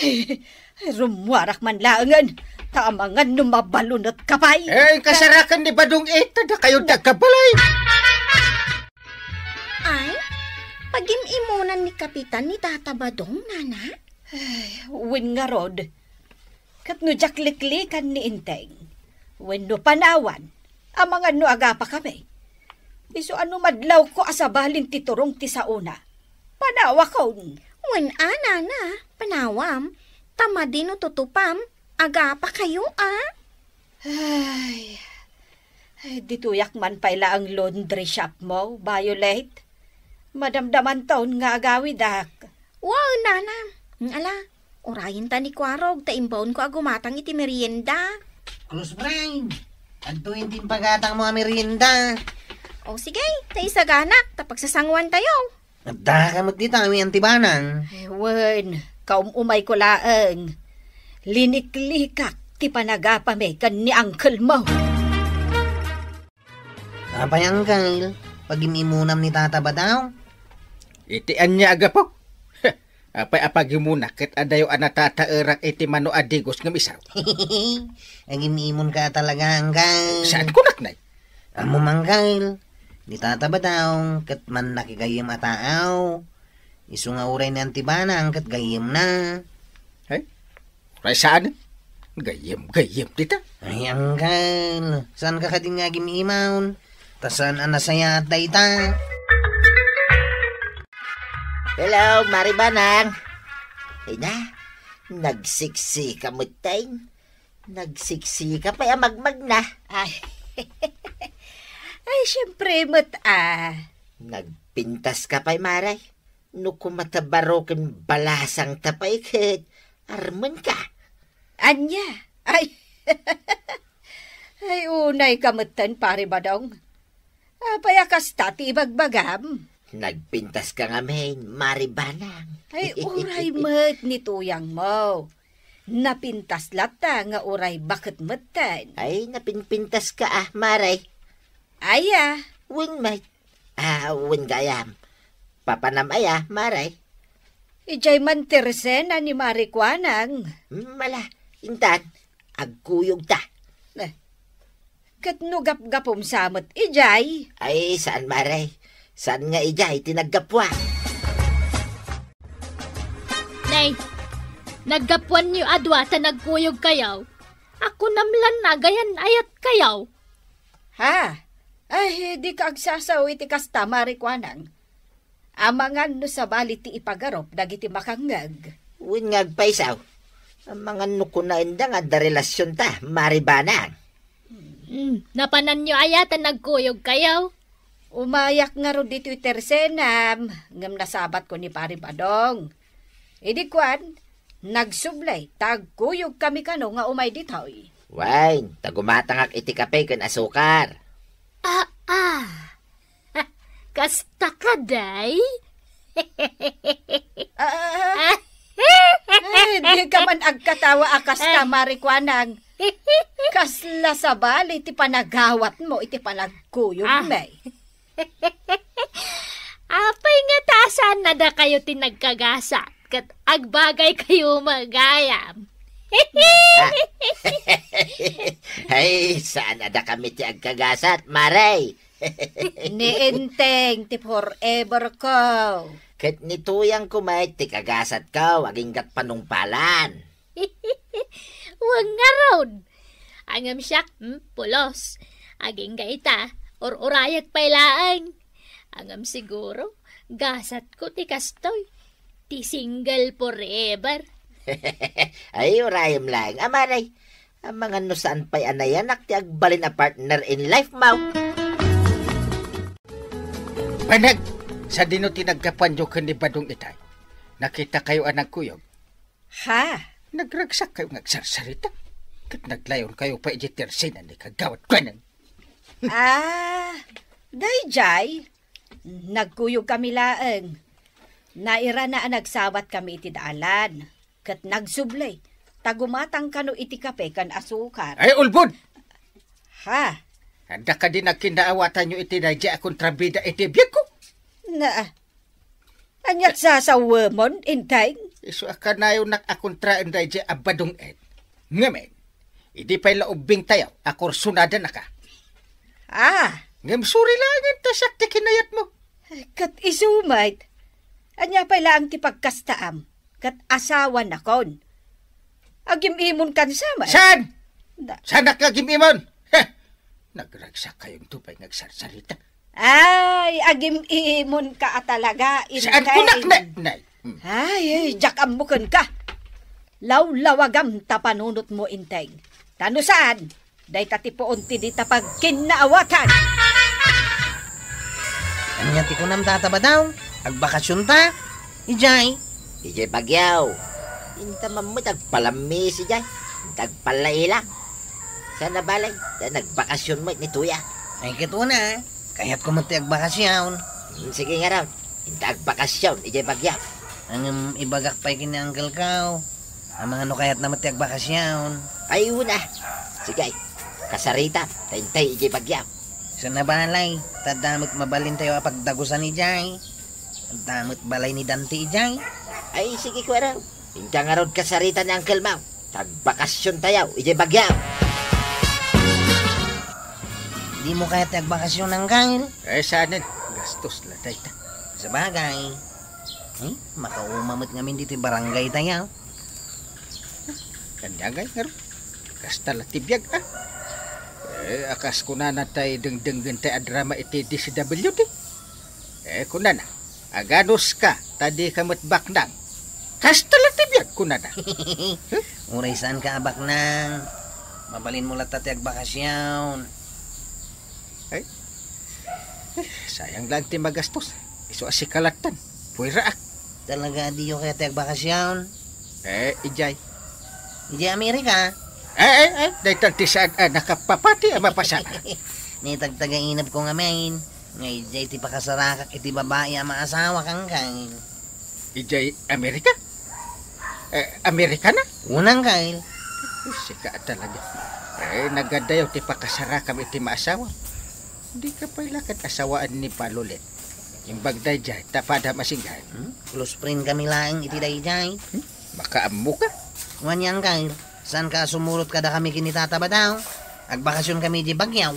Ay, rummuarak man laengen, ta amangan no mabalunetka pay. Eh, kasarakan ni Badong It, ta dakayo ti agkabalay. Ay, pagim-imunan ni Kapitan ni Tata Badong, nana? Ay, wen ngarud. Ket no diak liklikan ni Enteng, wenno panawan, amangan no agapa kami. Isu a no madlawko a sabalin ti turong ti saona, panawakon. Wen a, nana, panawam, ta madi no tutupam, agapa kayo a. Ay, ay, ditoyak man pay laeng laundry shop mo, Violet. Madamdamanton nga agawidak. Wow, nana. Ala, urayenta ni Kuarog ta imbaonko a gumatang iti merienda. Close friend, adtoyen ti impagatangmo a merienda. O sige, ta isaganak, ta pagsasanguan tayo. Adda ka met dita, amin ti banang. Eh, wen, kaum-umayko laeng. Liniklikak ti panagapami ken ni uncle mo. Apay, uncle, pagim-imunam ni Tata Badong? Iti ania a gapu? Apay a pagimuna ket adayo a natataerak iti mano a digos ngem isaw? Agim-imunka a talaga, uncle. Saan kunak, nay? Ammom, uncle, ni Tata Badong ket mannakigayyem a taaw. Isu nga uray ni Auntie Banang ket gayyemna. Ay, uray saan? Gayyem, gayyem dita. Ay, uncle, saanka kadi nga agim-imaw? Ta saan a nasayaat dayta. Hello, Mari Banang. Ay na, nagsiksika metten. Nagsiksika pay a magmagna. Ay. Ay, siyempre met a. Nagpintas ka pay, Mare. No kuma ta baro ken balasang ta pay ket armen ka. Ania? Ay. Ay, unay ka metten, Pare Badong. Apay a kasta ti ibagbagam? Nagpintas ka ngamin, Mari Banang. Ay, uray met ni tuyang mo. Napintas latta nga uray baket metten. Ay, napinpintas ka, ah, Mare. Aya? Wen met. Ah, wen gayam. Papanam aya, Mare? Idiay man ti resena ni Mari Kuanang. Hmm, ala, intan, agkuyogta. Eh, ket no gapgapum sa met idiay? Ay, saan, Mari. Saan nga idiay ti naggapuan? Nay, naggapuanyo a dua ta nagkuyogkayo. Akunam lan nagayan-ayatkayo. Ha? Ay, dika agsasao iti kasta, Mari Kuanang. Amangan no sabali ti ipagarup dagiti makangngeg. Wen nga agpayso. Amangan no kunaenda nga adda relasionta, Mari Banang. Hmm, napananyo aya ta nagkuyogkayo? Umayak ngarud ditoy tersenam, ngem nasabatko ni Pari Badong. Idi kuan, nagsubli ta agkuyogkami kano nga umay ditoy. Wen, ta gumatangak iti kape ken asukar. Ah, ah. Kasta kadi? Ah, ah, ah. Ay, dika man agkatawa a kasta, Mari Kuanang. Kasla sabali ti panagawatmo iti panagkuyogmi. Ah. Apay ngata saan a dakayo ti nagkagasat ket agbagaykayo met gayam? Ah. Ay, saan a dakami ti agkagasat, Mari. Ni Enteng ti forever ko. Ket ni Tuyang ko met ti kagasatko, aginggat panungpalan. Wen ngarud. Ngem siak, hmm, pulos. Agingga ita, ur-urayek pay laeng. Ngem siguro, gasatko ti kastoy. Ti single forever. Ay, urayem laeng, a Mari. Amangan no saan pay a nayanak ti agbalin a partner in life mo. Banag, sadino ti naggapuanyo ken ni Badong itay? Nakitakayo a nagkuyog? Ha? Nagragsakkayo nga agsarsarita. Ket naglayonkayo pay idiay tersena ni Kagawad Kuanang. Ah, daydiay, nagkuyogkami laeng. Nairana a nagsawatkami iti daalan, ket nagsubli, ta gumatang kano iti kape ken asukar. Ay, ulbod! Ha? Adda kadi nagkinnaawatanyo iti daydiay a kontrabida iti biagko? Na, ania't sasawemon, Enteng? Isu a kanayonnak a kontraen daydiay a Badong-et. Ngamin, idi pay la ubbingtayo a kursonadanaka. Ah. Ngem suri laengen ta siak ti kinayatmo. Ket isu met, ania pay laeng ti pagkastaam, ket asawanakon. Agim-imonkan sa met. Saan? Da- Saanak nga agim-imon? Heh! Nagragsakkayo pay nga agsarsarita. Ay, agim-imonka a talaga, Enteng. Saan kunak, ne-, nay? Hmm. Ay, ay, diak ammo kenka. Lawlawagam ta panunotmo, Enteng. Ta no saan, dayta ti puon ti dita pagkinnaawatan. Ania ti kunam, Tata Badong? Agbakasionta? Idiay? Idiay Baguio. Inta man met agpalamis idiay. Inta agpallailang. Saan a bale, ta nagbakasion met ni Tuya. Ay, ket una, kayatko met ti agbakasion. Hmm, sige ngarud. Inta agbakasion idiay Baguio. Ngem ibagak pay ken ni uncle-ko. Amangan no kayatna met ti agbakasion. Ay, una. Sige. Kasarita, ta intay idiay Baguio. Saan a bale, ta adda met mabalintayo a pagdagusan idiay. Adda met balay ni Dante idiay. Ay, sige, kuarang. Inka ngarud kasarita ni uncle-mo. Agbakasiontayo idiay Baguio. Dimo kayat ti agbakasion, uncle? Eh, saanen. Gastos la dayta. Sabagay. Eh, makauma met ngamin ditoy barangaytayo. Ania ngay ngarud? Kasta la ti biag, a? Eh, a kas kunana tay dengdenggen tay a drama iti D C W D. Eh, kunana, aganuska, ta dika met baknang. Kasta la ti biag, kunana. Uray saanka a baknang. Mabalinmo latta ti agbakasion. Ay, eh, sayang lang ti magastos. Isu a sika lattan. Puweraak. Talaga, diyo kayat ti agbakasion? Eh, idiay. Idiay Amerika? Eh, eh, eh, daytan ti saan a nakapapati a mapasar. Ni tagtagainepko ngamin, nga idiay ti pakasarakak iti babai a maasawak, uncle. Idiay Amerika? Eh, Amerikana? Unang, Kyle. Sika talaga. Eh, nagadayo ti pakasarakam iti maasawa. Dika pay la ket asawaan ni Palolet. Imbag daydiay, ta padam a singgan. Hmm? Close friend kami laeng iti daydiay. Hmm? Makaammo ka? Wen, Angkel, saanka a sumurot kadakami ken ni Tata Badong? Agbakasyon kami iti Baguio.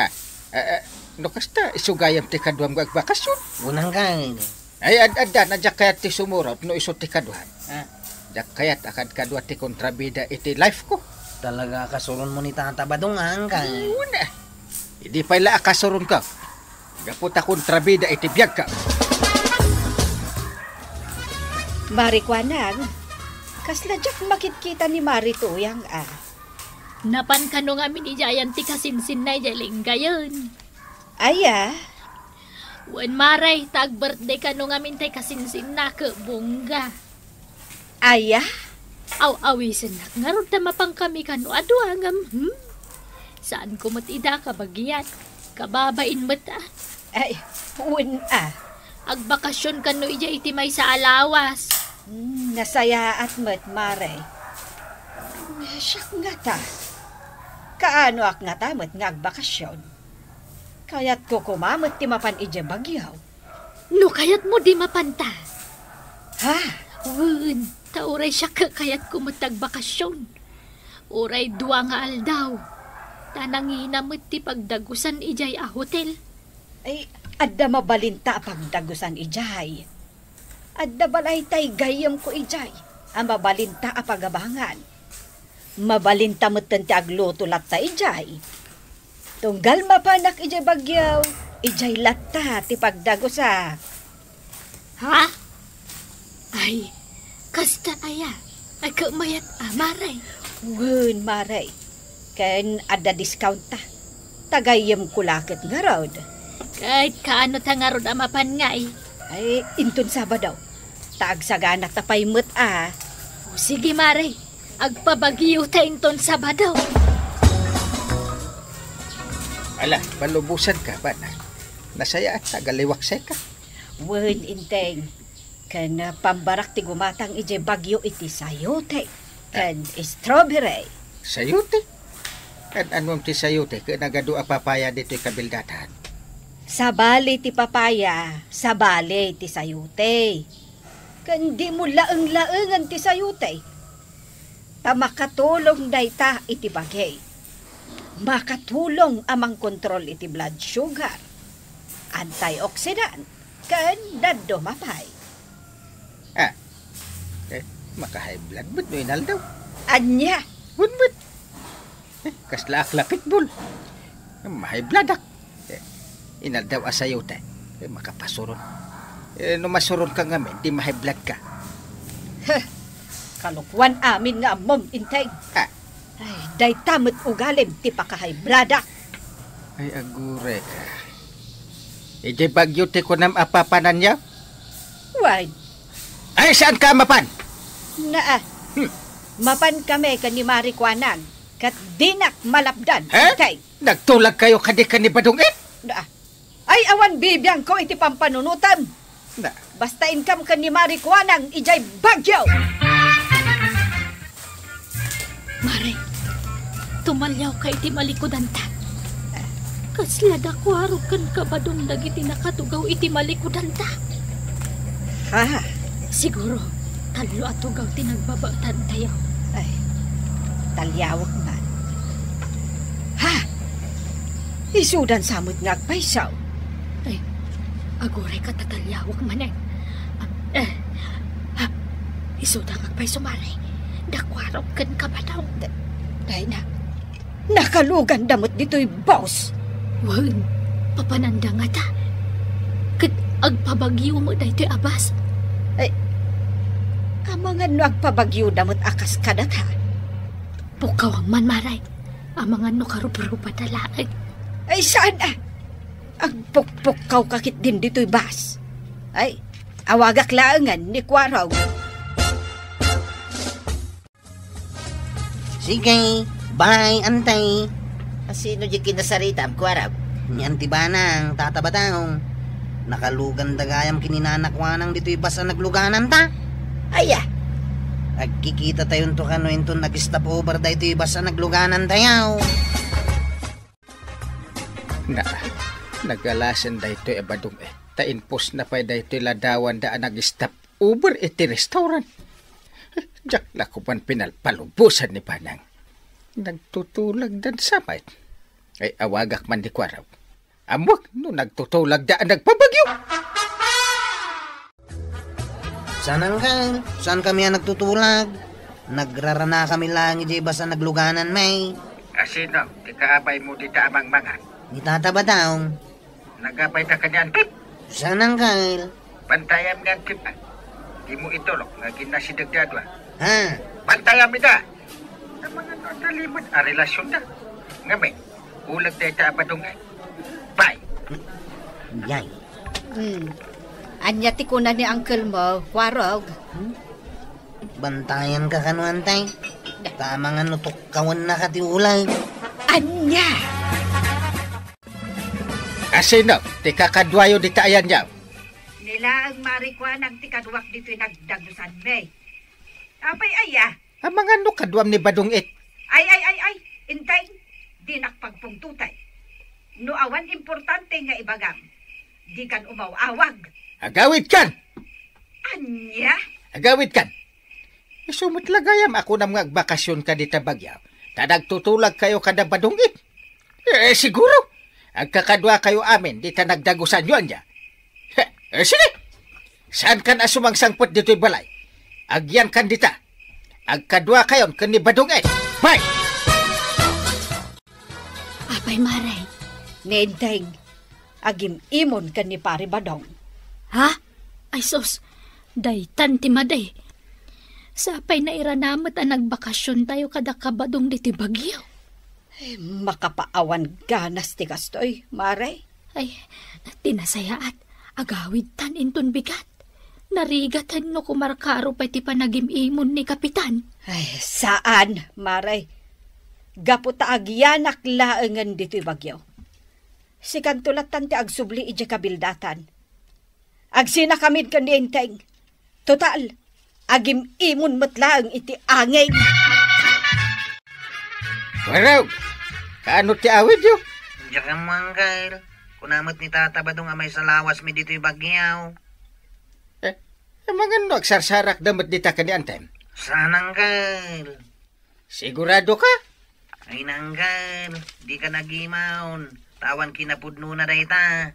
Ah, ah, ah, no kasta, isu gayam ti kaduam nga agbakasyon. Wen, Angkel. Ay, ad-, adda, na diak kayat ti sumurot no isu ti kaduam. Ah. Diak kayat a kadkadua ti kontrabida iti life ko. Talaga a kasuronmo ni Tata Badong, Angkel. Wen, ah. Idi pay la a kasuronko. Gapu ta kontrabida iti biagko. Mari Kuanang, kasla diak makitkita ni Mari Tuyang a. Napan kano ngamin idiayan ti kasinsinna idiay linggayen. Aya? Wen, Mari, ta ag-birthday kano ngamin tay kasinsinna ket bongga. Aya? Aw-awisennak ngarud ta mapankami kano a dua ngem, hmm? Saanko met ida a kabagian. Kababain met a. Ay, wen a. Agbakasyon kano idiay iti maysa a lawas. Hmm, nasayaat met, Mari. Siak ngata. Kaanoak ngata met nga agbakasyon? Kayatko koma met ti mapan idiay Baguio. No kayatmo, di mapanta. Ha? Wen, ta uray siak kayatko met ti agbakasyon. Uray dua nga aldaw. Ta nangina met ti pagdagusan idiay a hotel. Ay, adda mabalinta a pagdagusan idiay. Adda balay tay gayyemko idiay a mabalinta a pagabangan. Mabalinta metten ti agluto latta idiay. Tunggal mapanak idiay Baguio, idiay latta ti pagdagusak. Ha? Ay, kasta aya? Ay, ket mayat a, Mari. Wen, Mari. Ken adda discountta. Ta gayyemko la ket ngarud. Ket kaano ta ngarud a mapan ngay? Ay, inton Sabado. Ta agsagana ta pay met a. O, sige, Mari. Agpa-Baguio ta inton Sabado. Ala, palubosanka, bana. Nasayaat ta agaliwaksayka. Wen, Inteng. Ken, ah, pambarak ti gumatang idiay Baguio iti sayote ken strawberry. Sayote? An-anuam ti sayote ken nagadu a papaya ditoy kabildatan? Sabali ti papaya, sabali ti sayote. Ken dimo laeng-laengen ti sayote. Ta makatulong dayta iti bagi. Makatulong a mangkontrol iti blood sugar, antioxidant, ken dadduma pay. Ah, eh, maka-high blood met no inaldaw. Ania? Wen met. Eh, kasla ak la pitbull. Ma-high blood ak. Eh, inaldaw a sayote. Eh, makapasuron. Eh, no masuronka ngamin, di ma-high blood ka. Heh, kalokuan amin nga ammom, Inteng. Ah. Ay, dayta met ugalim ti paka-high blood ak. Ay, aguray ka. Idiay Baguio ti kunam a papananyo? Wen. Ay, saanka a mapan? Naa. Hmm. Mapan kami ken ni Mari Kuanang, ket dinak malapdan, He? Inteng. Nagtulagkayo kadi ken ni Badong Ed? Naa. Ay, awan bibiangko iti pampanunotem. Na. Basta inkam ken ni Mari Kuanang idiay Baguio. Mari, tumaliawka iti malikudanta. Kasla dakuaro ken kabadong dagiti nakatugaw iti malikudanta. Ha? Siguro, tallo a tugaw ti nagbabaetantayo. Ay, taliawek man. Ha? Isudan sa met nga agpayso. Ay, aguray ka ta taliawek manen. Ah, eh, ha? Isuda nga agpayso, Mari. Dakuaro ken kabadong. Da-, dayna. Nakaluganda met ditoy bus. Wen, papananda ngata. Ket agpa-Baguio met daytoy a bus. Ay, amangan no agpa-Baguio da met a kas kadata. Pukkaw man, Mari. Amangan no karuprupata laeng. Ay, saan a? Agpukpukkaw ka ketdin ditoy bus. Ay, awagak laengen ni Kuarog. Sige, bye, Antay. A, sino di kinasaritam, Kuarog? Ni Anti Banang, Tata Batang. Nakaluganda gayam ken ni Nana Kuanang ditoy bus a naglugananta. Aya? Agkikita tayonto kano inton nag-stop over daytoy bus a nagluganantayo. Na, nagalasen daytoy a badong, eh. Ta impusna pay daytoy ladawanda a nag-stop over iti restaurant. Diak la koman pinalpalubosan ni Banang. Nagtutulagdan sa met. Ay, awagak man ni Kuarog. Ammoak no nagtutulagda a nagpabagyo. Saan, Uncle? Saan kami a nagtutulag? Nagrarana kami lang iti basta nagluganan, may. Asino ti kaabay mo dita a mangmangan? Ni Tata Badong. Nagapay ta kanian, Pip? Saan, Uncle? Pantayam nga, Pip, ah. Di mo itulok nga ginasideg dadua. Ha? Pantayam ida. Namangan no talimod a relasyon da. Nga may, ulag tayo ta abadong, eh. Bye. Yay. Hmm. Anya ti kuna ni uncle mo, Kuarog? Hmm? Bantayan ka kano, Antay. Tama nga no tukkawan na ka ti ulay. Anya? Asino ti kakaduayo dita ayanyaw? Ni laeng Mari Kuanang ti kaduak ditoy nagdagusan, may. Apay aya? Amangan no kaduam ni Badong It. Ay, ay, ay, ay, Inteng, dinak pagpungtotay. No awan importante nga ibagam, dikan umaw-awag. Agawid kan! Anya? Agawid kan! Isu met la gayam a kunam nga agbakasyon ka dita bagyo, ta nagtutulag kayo kada Badong It. Eh, siguro, agkakadua kayo amin dita nagdagusan yo, anya? Eh, eh, sige! Saan kan a sumangsangpet ditoy balay? Agyan kan dita. Agkadua kayon ken ni Badong It. Bye! Apay, Mare? Ni Inteng, agim-imon ken ni Pare Badong. Ha? Ay sus, daytan ti madi. Sapay nairanamet a nagbakasyon tayo kada kabadong ditoy bagyo. Ay, makapaawan ganas ti kastoy, Mare. Ay, ti nasayaat, agawid tan inton bigat. Narigat no kumarkaro pay ti panagim-imon ni Kapitan. Ay, saan, Mare. Gapu ta agyanak laengen ditoy bagyo. Sikanto lattan ti agsubli idiay kabildatan. Agsinakamin ken ni Inteng. Total, agim-imon met laeng iti angin. Kuarog, kaano ti awidyo? Diak ammo, Uncle. Kuna met ni Tata Badong a maysa lawas mi ditoy bagyo. Eh, amangan no agsarsarak da met dita ken ni Antay? Saan, Uncle. Sigurado ka? Ay, Uncle, dika nagimon. Tawan kinapudnona dayta.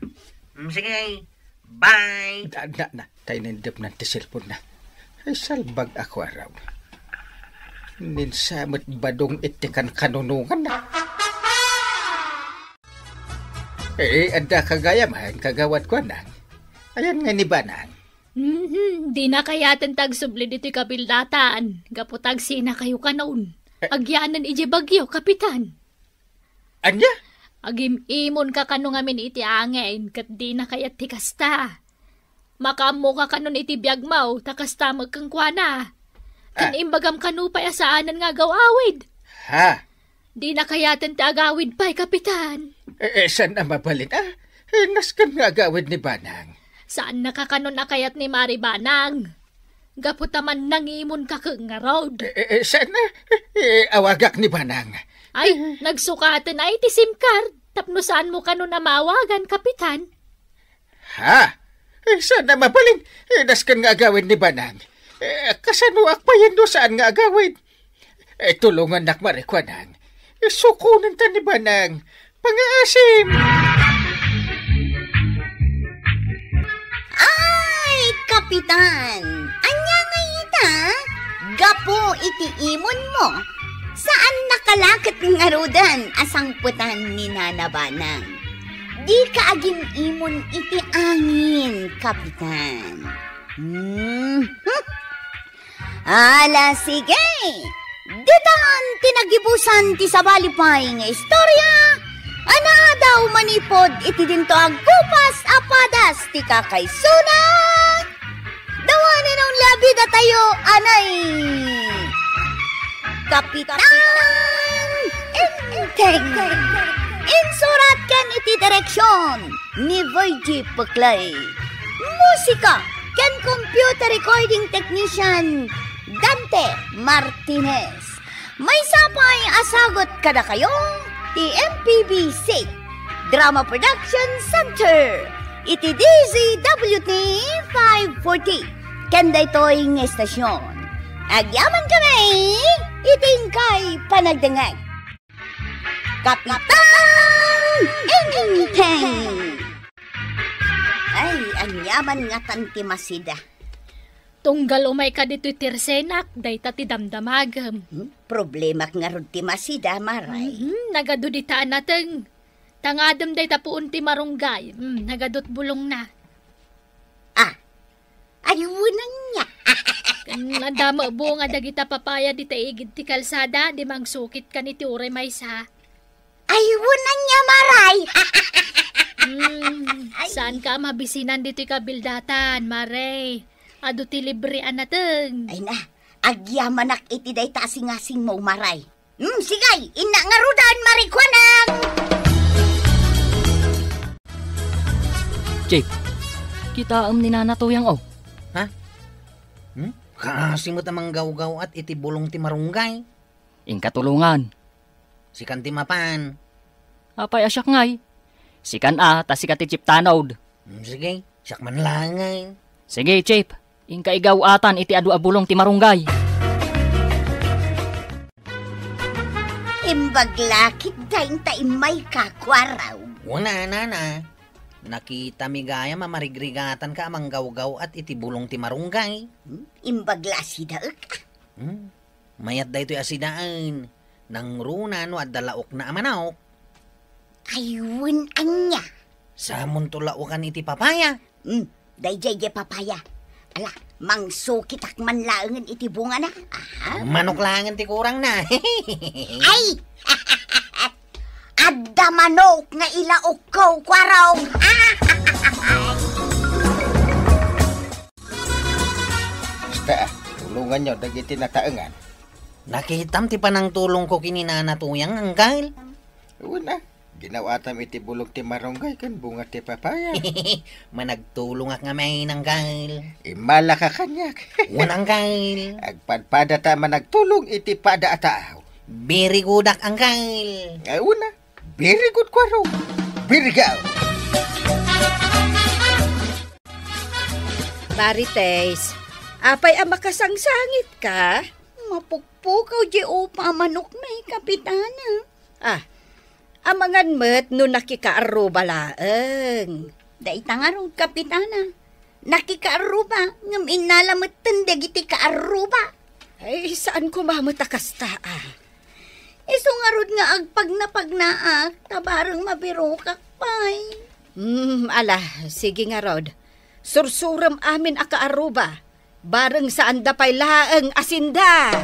Mm, sige, bye. Na, na, na, tay nindep nan ti cellphone na. Ay, salbag ako araw. Ninsa met Badong It ti kankanunongan na. Eh, adda ka gayam, ay, kagawad ko, anak. Ayan nga ni Banang. Mhm, dina kayaten ti agsubli ditoy kabildatan, gapu ta agsinakayo kanon. Eh. Agyanan idiay bagyo, Kapitan. Anya? Agim-imon ka kano ngamin iti angin, ket dina kayat ti kasta. Makaammo ka kanon iti biagmo, ta kasta met kenkuana. Ken Ah. imbagam kano pay a saanen nga agaw-awid. Ha? Dina kayaten ti agawid pay, Kapitan. Eh, eh, saan a mabalin, ah? Eh, nasken nga agawid ni Banang. Saan na ka kanon a kayat ni Mari Banang? Gapu ta mannangimon ka ket ngarud. Eh, eh, eh, saan na? Eh, eh, awagak ni Banang. Ay, nagsukaten ay ti sim card. Tapno saan mo kanon a maawagan, Kapitan? Ha? Eh, saan na mabalin? Eh, nasken nga agawid ni Banang. Eh, kasano agpayen no saan nga agawid? Eh, tulongannak, Mari Kuanang. Eh, sukonen ta ni Banang. Pangaasim! Ay, Kapitan! Anya nga ita? Gapu iti imon mo, saan nakalaket ngaruden a sangpetan ni Nana Banang. Di ka agim-imon iti angin, Kapitan. Hmm. Ala, sige! Ditan ti nagibusan ti sabali pay nga istorya a naadaw manipud iti dinto a gupas a padas ti kakaisuna. Dawanen a unla bidatayo, anay! Kapitan Enteng! Insurat ken iti direksyon ni Virgie Peclay. Musika ken computer recording technician Dante Martinez. Maysa pay a sagut kadakayo ti M P B C Drama Production Center. Iti D Z W T five forty, ken daytoy nga estasyon, agyaman kami iti inkay panagdengngeg. Kapitan Enteng! Ay, agyaman ngatan ti masida. Tunggal umayka ditoy tersenak, dayta ti damdamagem. Hmm, problemak ngarud ti masida, Maray. Mhm, nagadu dita a nateng. Tangadem dayta puon ti marunggay. Hmm, nagadut bulongna. Ah, ayunan niya. Ken adda met bunga dagita papaya dita igid ti kalsada, di mangsukit kan iti uray maysa. Ayunan niya, Maray. Hmm, Ay. Saan ka mabisinan ditoy kabildatan, Maray? Adu ti libre a nateng. Ay na, agyamanak iti dayta a singasingmo, Maray. Hmm, sige, innak ngaruden, Maray, kuanak. Chief, kitaem ni Nana Tuyang, oh. Ha? Hmm? Kaasi met a manggawgaw-at iti bulong ti marunggay. Inka tulongan. Sikan ti mapan. Apay a siak ngay? Sikan a, ta sika ti Chief Tanod. Hmm, sige, siak man laeng ngay. Sige, Chief. Inka igaw-atan iti adu a bulong ti marunggay. Imbag la ketdin ta immayka, Kuaraw. Wen a, Nana. Nakitami gayam a marigrigatanka a manggawgaw-at iti bulong ti marunggay. Hmm? Imbag la sidaek, ah. Hmm? Mayat daytoy a sidaen. Nangruna no adda laokna a manok. Ay, wen ania? Samonto laokan iti papaya. Hmm, daydiay diay papaya. Ala, mangsukitak man laengen iti bungana. Aha. Manok laengen ti kurangna. Ay! Adda manok nga ilaokko, Kuaraw. Basta, ah, tulonganyo dagiti nataengan. Nakitam ti panangtulongko ken ni Nana Tuyang, Angkel. Wen a, ginaw-atam iti bulong ti marunggay ken bunga ti papaya. Managtulongak ngamin, Angkel. Immalaka kaniak. Wen, Angkel. Agpadpadata a managtulong iti pada a tao. Very good-ak, Angkel. Ay, wen a. Very good, Kuaraw. Very good. Marites, apay a makasangsangitka? Mapukpukaw diay upa a manokmi, Kapitana. Ah, amangan met no nakikaarruba laeng. Dayta ngarud, Kapitana. Nakikaarruba, ngem innala metten dagiti kaarruba. Ay, saan koma met a kasta, ah. Isu ngarud nga agpagnapagnaak, ta bareng mabirokak pay. Hmm, ala, sige ngarud. Sursurem amin a kaarruba, bareng saanda pay laeng a sinda.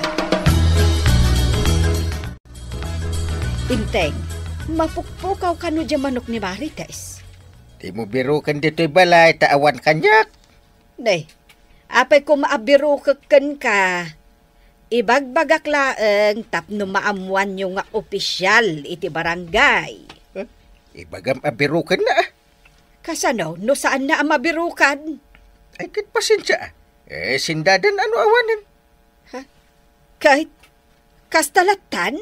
Enteng, mapukpukaw kano diay manok ni Marites? Dimo biroken ditoy balay ta awan kaniak. Ne, apay koma a birokek kenka? Ibagbagak laeng tapno maammoanyo nga opisial iti barangay. Huh? Ibagam a birokenna, ah. Kasano no saanna a mabirokan? Ay, ket pasensia, ah. Eh, sindadan ano awanen? Ha? Ket kasta lattan?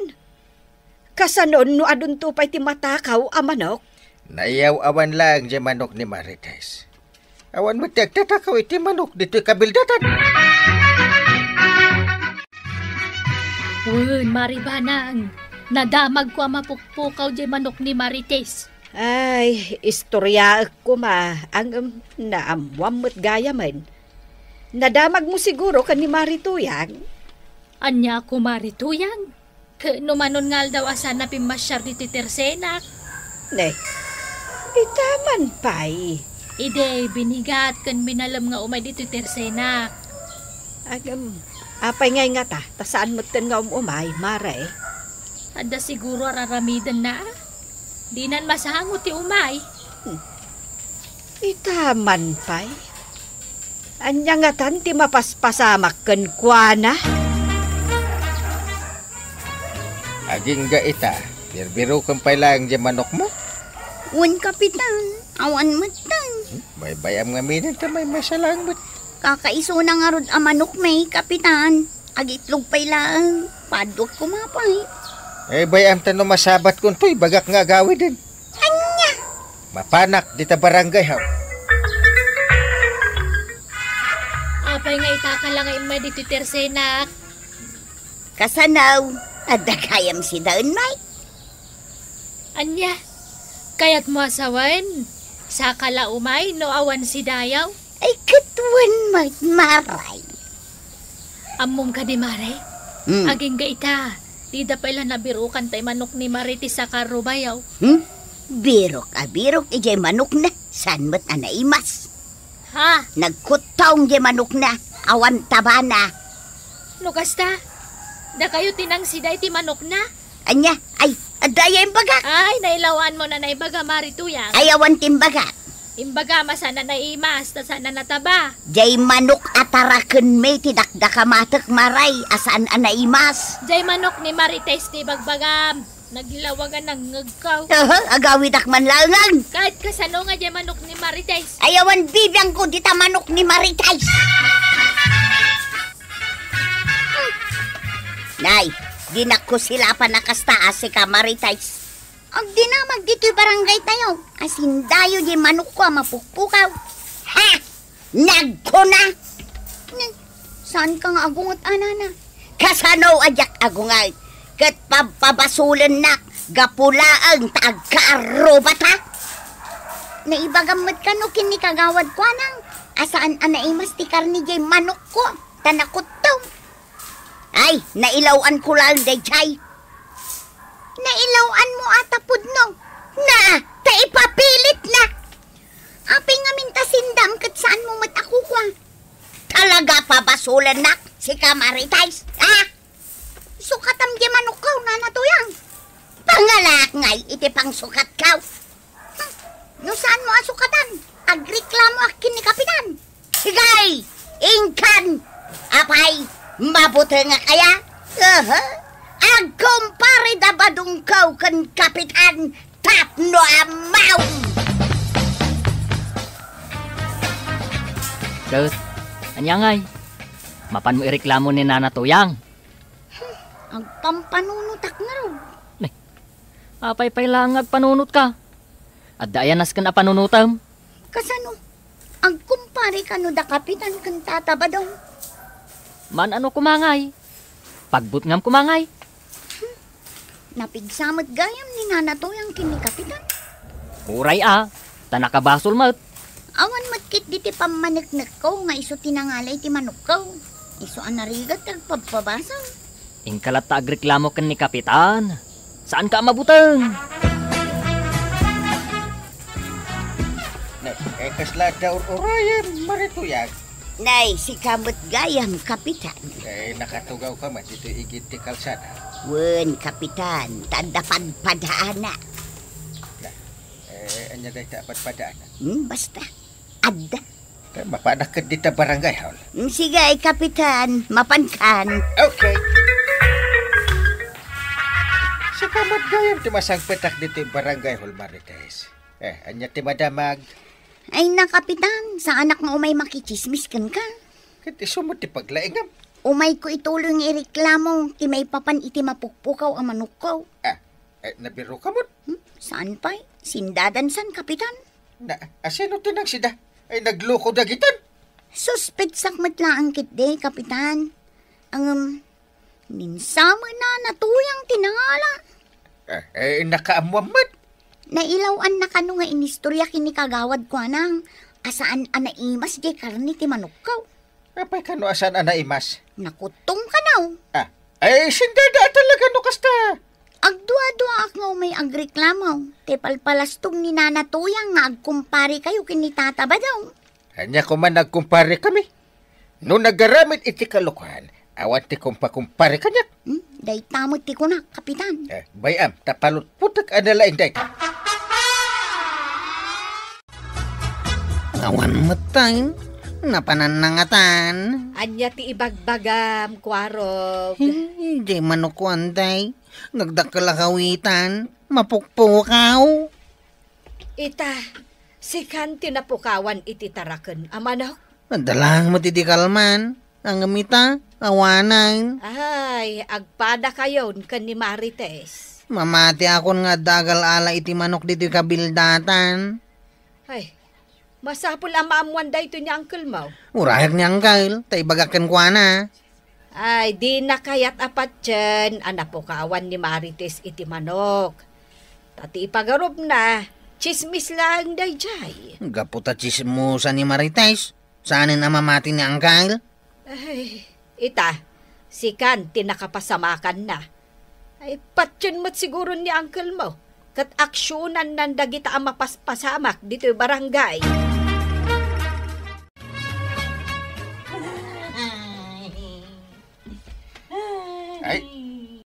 Kasanon no adunto pay ti matakaw a manok? Naiyaw-awan laeng diay manok ni Marites. Awan met ti agtatakaw iti manok ditoy kabildatan. Wen, Maribanang, nadamagko a mapukpukaw diay manok ni Marites. Ay, istoriaek koma, ngem naammoam met gayamen. Nadamagmo siguro ken ni Mari Tuyang? Ania, Kumari Tuyang? Ket no manon nga aldaw a saanna pimmasiar ditoy tersenak? Ne, ita man pay. Idi, binigat ken binalem nga umay ditoy tersenak. Agem, apay ngay ngata, ta saan metten nga um-umay, Mare? Adda siguro a raramidenna, a? Dinan masango ti umay. Hmm. Ita man pay. Ania ngatan ti mapaspasamak kenkuana? Agingga ita, birbirokem pay laeng diay manokmo? Wen, Kapitan, awan metten. Hmm? Baybay-am ngaminen ta maymaysa laeng met. Kakaisuna ngarud a manokmi, Kapitan. Agitlog pay laeng. Padua koma pay. Baybay-am ta no masabatko intoy, ibagak nga agawiden. Ania? Mapanak dita barangay, haw. Apay nga itakala nga immay ditoy tersenak? Kasano? Adda gayam sidaen, May? Ania? Kayatmo a sawen? Saka la umay no awan sidayaw? Ay, ket wen met, Maray. Ammom kadi, Mare? Hmm. Agingga ita, dida pay la nabirukan tay manok ni Mare ti saka rubayaw. Hmm? Birok a birok idiay manokna, saan met a naimas. Ha? Nagkuttong diay manokna, awan tabana. No kasta, dakayo ti nangsida iti manokna? Ania? Ay, adda aya imbagak? Ay, nailawanmo na naibaga, Mari Tuyang. Ay, awan ti imbagak. Imbaga, saan a naimas, ta saan a nataba. Diay manok a tarakenmi ti dakdakamatek, Maray, a saan a naimas. Diay manok ni Marites ti bagbagam. Naglawag a nangngegko. Aha, agawidak man laengen. Ket kasano nga diay manok ni Marites? Ay, awan bibiangko dita manok ni Marites. Nay, dinak ko silapan a kasta a sika Marites. Agdinamag ditoy barangay tayo, a sindayo diay manokko a mapukpukaw. Ha! Nagkuna! Ni, saan ka nga agunget, anana? Kasano a diak agunget? Ket pabpabasolennak gapu laeng ta agkaarrubata? Naibagam met kano ken ni kagawad kuanang a saan a naimas ti karne diay manokko, ta nakutto. Ay, nailaw-anko laeng daydiay. Nailaw-anmo a ta pudno. Na, ta ipapilitna. Apay ngamin ta sindam ket saanmo met a kukua? Talaga pabasolennak, sika Marites, ha? Sukatam diay manokko, Nana Tuyang. Pangalaak ngay iti pangsukatko. Hmm, no saanmo a sukatan, agreklamoak ken ni Kapitan. Sige, inkan! Apay, mabutengak aya? Aha. Agkumpare da badongko ken Kapitan tapno ammaw! Ket, ania ngay? Mapanmo ireklamo ni Nana Tuyang? Hmm, agpampanunotak ngarud. Ne, apay pay laeng nga agpanunotka? Adda aya nasken a panunotem? Kasano? Agkumpare kano da Kapitan ken Tata Badong? Maan-ano koma ngay? Pagbutngam koma ngay? Hmm. Napigsa met gayam ni Nana Tuyang ken ni Kapitan. Uray a, ta nakabasol met. Awan met ketdi ti pammaneknekko nga isu ti nangalay ti manokko. Isu a narigat ti agpabpabasol. Inka latta agreklamo ken ni Kapitan. Saanka a mabuteng? Ne, eh, kasla adda ur-urayen, Mari Tuyang? Nay, sika met gayam, Kapitan. Eh, nakatugawka met ditoy igid ti kalsada? Wen, Kapitan, ta adda padpadaana. Na, eh, ania dayta a padpadaana? Hmm, basta. Adda. Eh, mapanak ket dita barangay hall. Mm, sige, Kapitan. Mapankan. Okay. Sika met gayam ti masangpetak ditoy barangay hall, Marites. Eh, ania ti madamag? Ay na, Kapitan. Saanak nga umay makitsismis kenka. Ket isu met ti paglaingam. Umayko ituloy nga ireklamo ti maipapan iti mapukpukaw a manokko. Ah, eh, nabiruka met? Hmm? Saan pay? Sindadansan, Kapitan. Na, asino ti nangsida? Ay, nagluko dagitan? Suspetsak met laeng ketdi, Kapitan. Ngem, ninsamen a natuyang ti nangala. Eh, eh, nakaammuam met. Nailaw-anna kano nga inistorya ken ni Kagawad Kuanang a saan a naimas diay karne ti manokko. Apay kano a saan a naimas? Nakuttong kano. Ah, ay, sindada a talaga no kasta. Agduaduaak nga umay agreklamo ti palpalastog ni Nana Tuyang nga agkumpare kayo ken ni Tata Badong. Ania koma nga agkumpare kami? No nagaramid iti kalokoan, awan ti kumpakumpare kaniak. Hmm? Dayta met ti kunak, Kapitan. Eh, bay-am, ta palutpotek a nalaing dayta. Awan met tay, napananna ngatan. Ania ti ibagbagam, Kuarog? Eh, diay manokko, Antay. Nagdakkel a kawitan, mapukpukaw. Ita, sikan ti napukawan iti taraken a manok? Adda laeng met idi kalman. Ngem ita, awanen. Ay, agpadakayon ken ni Marites. Mamatiakon nga adda agal-ala iti manok ditoy kabildatan. Ay, Masapul a maammuan daytoy ni uncle mo. Urayak ni uncle, ta ibagak kenkuana. Ay, dina kayat a patien a napukawan ni Marites iti manok. Ta ti ipagarupna, tsismis laeng daydiay. Gapu ta tsismosa ni Marites, saanen a mamati ni uncle? Ay, ita, sikan ti nakapasamakanna. Ay, patien met siguro ni uncle mo, ket aksionannan dagita a mapaspasamak ditoy barangay. Ay,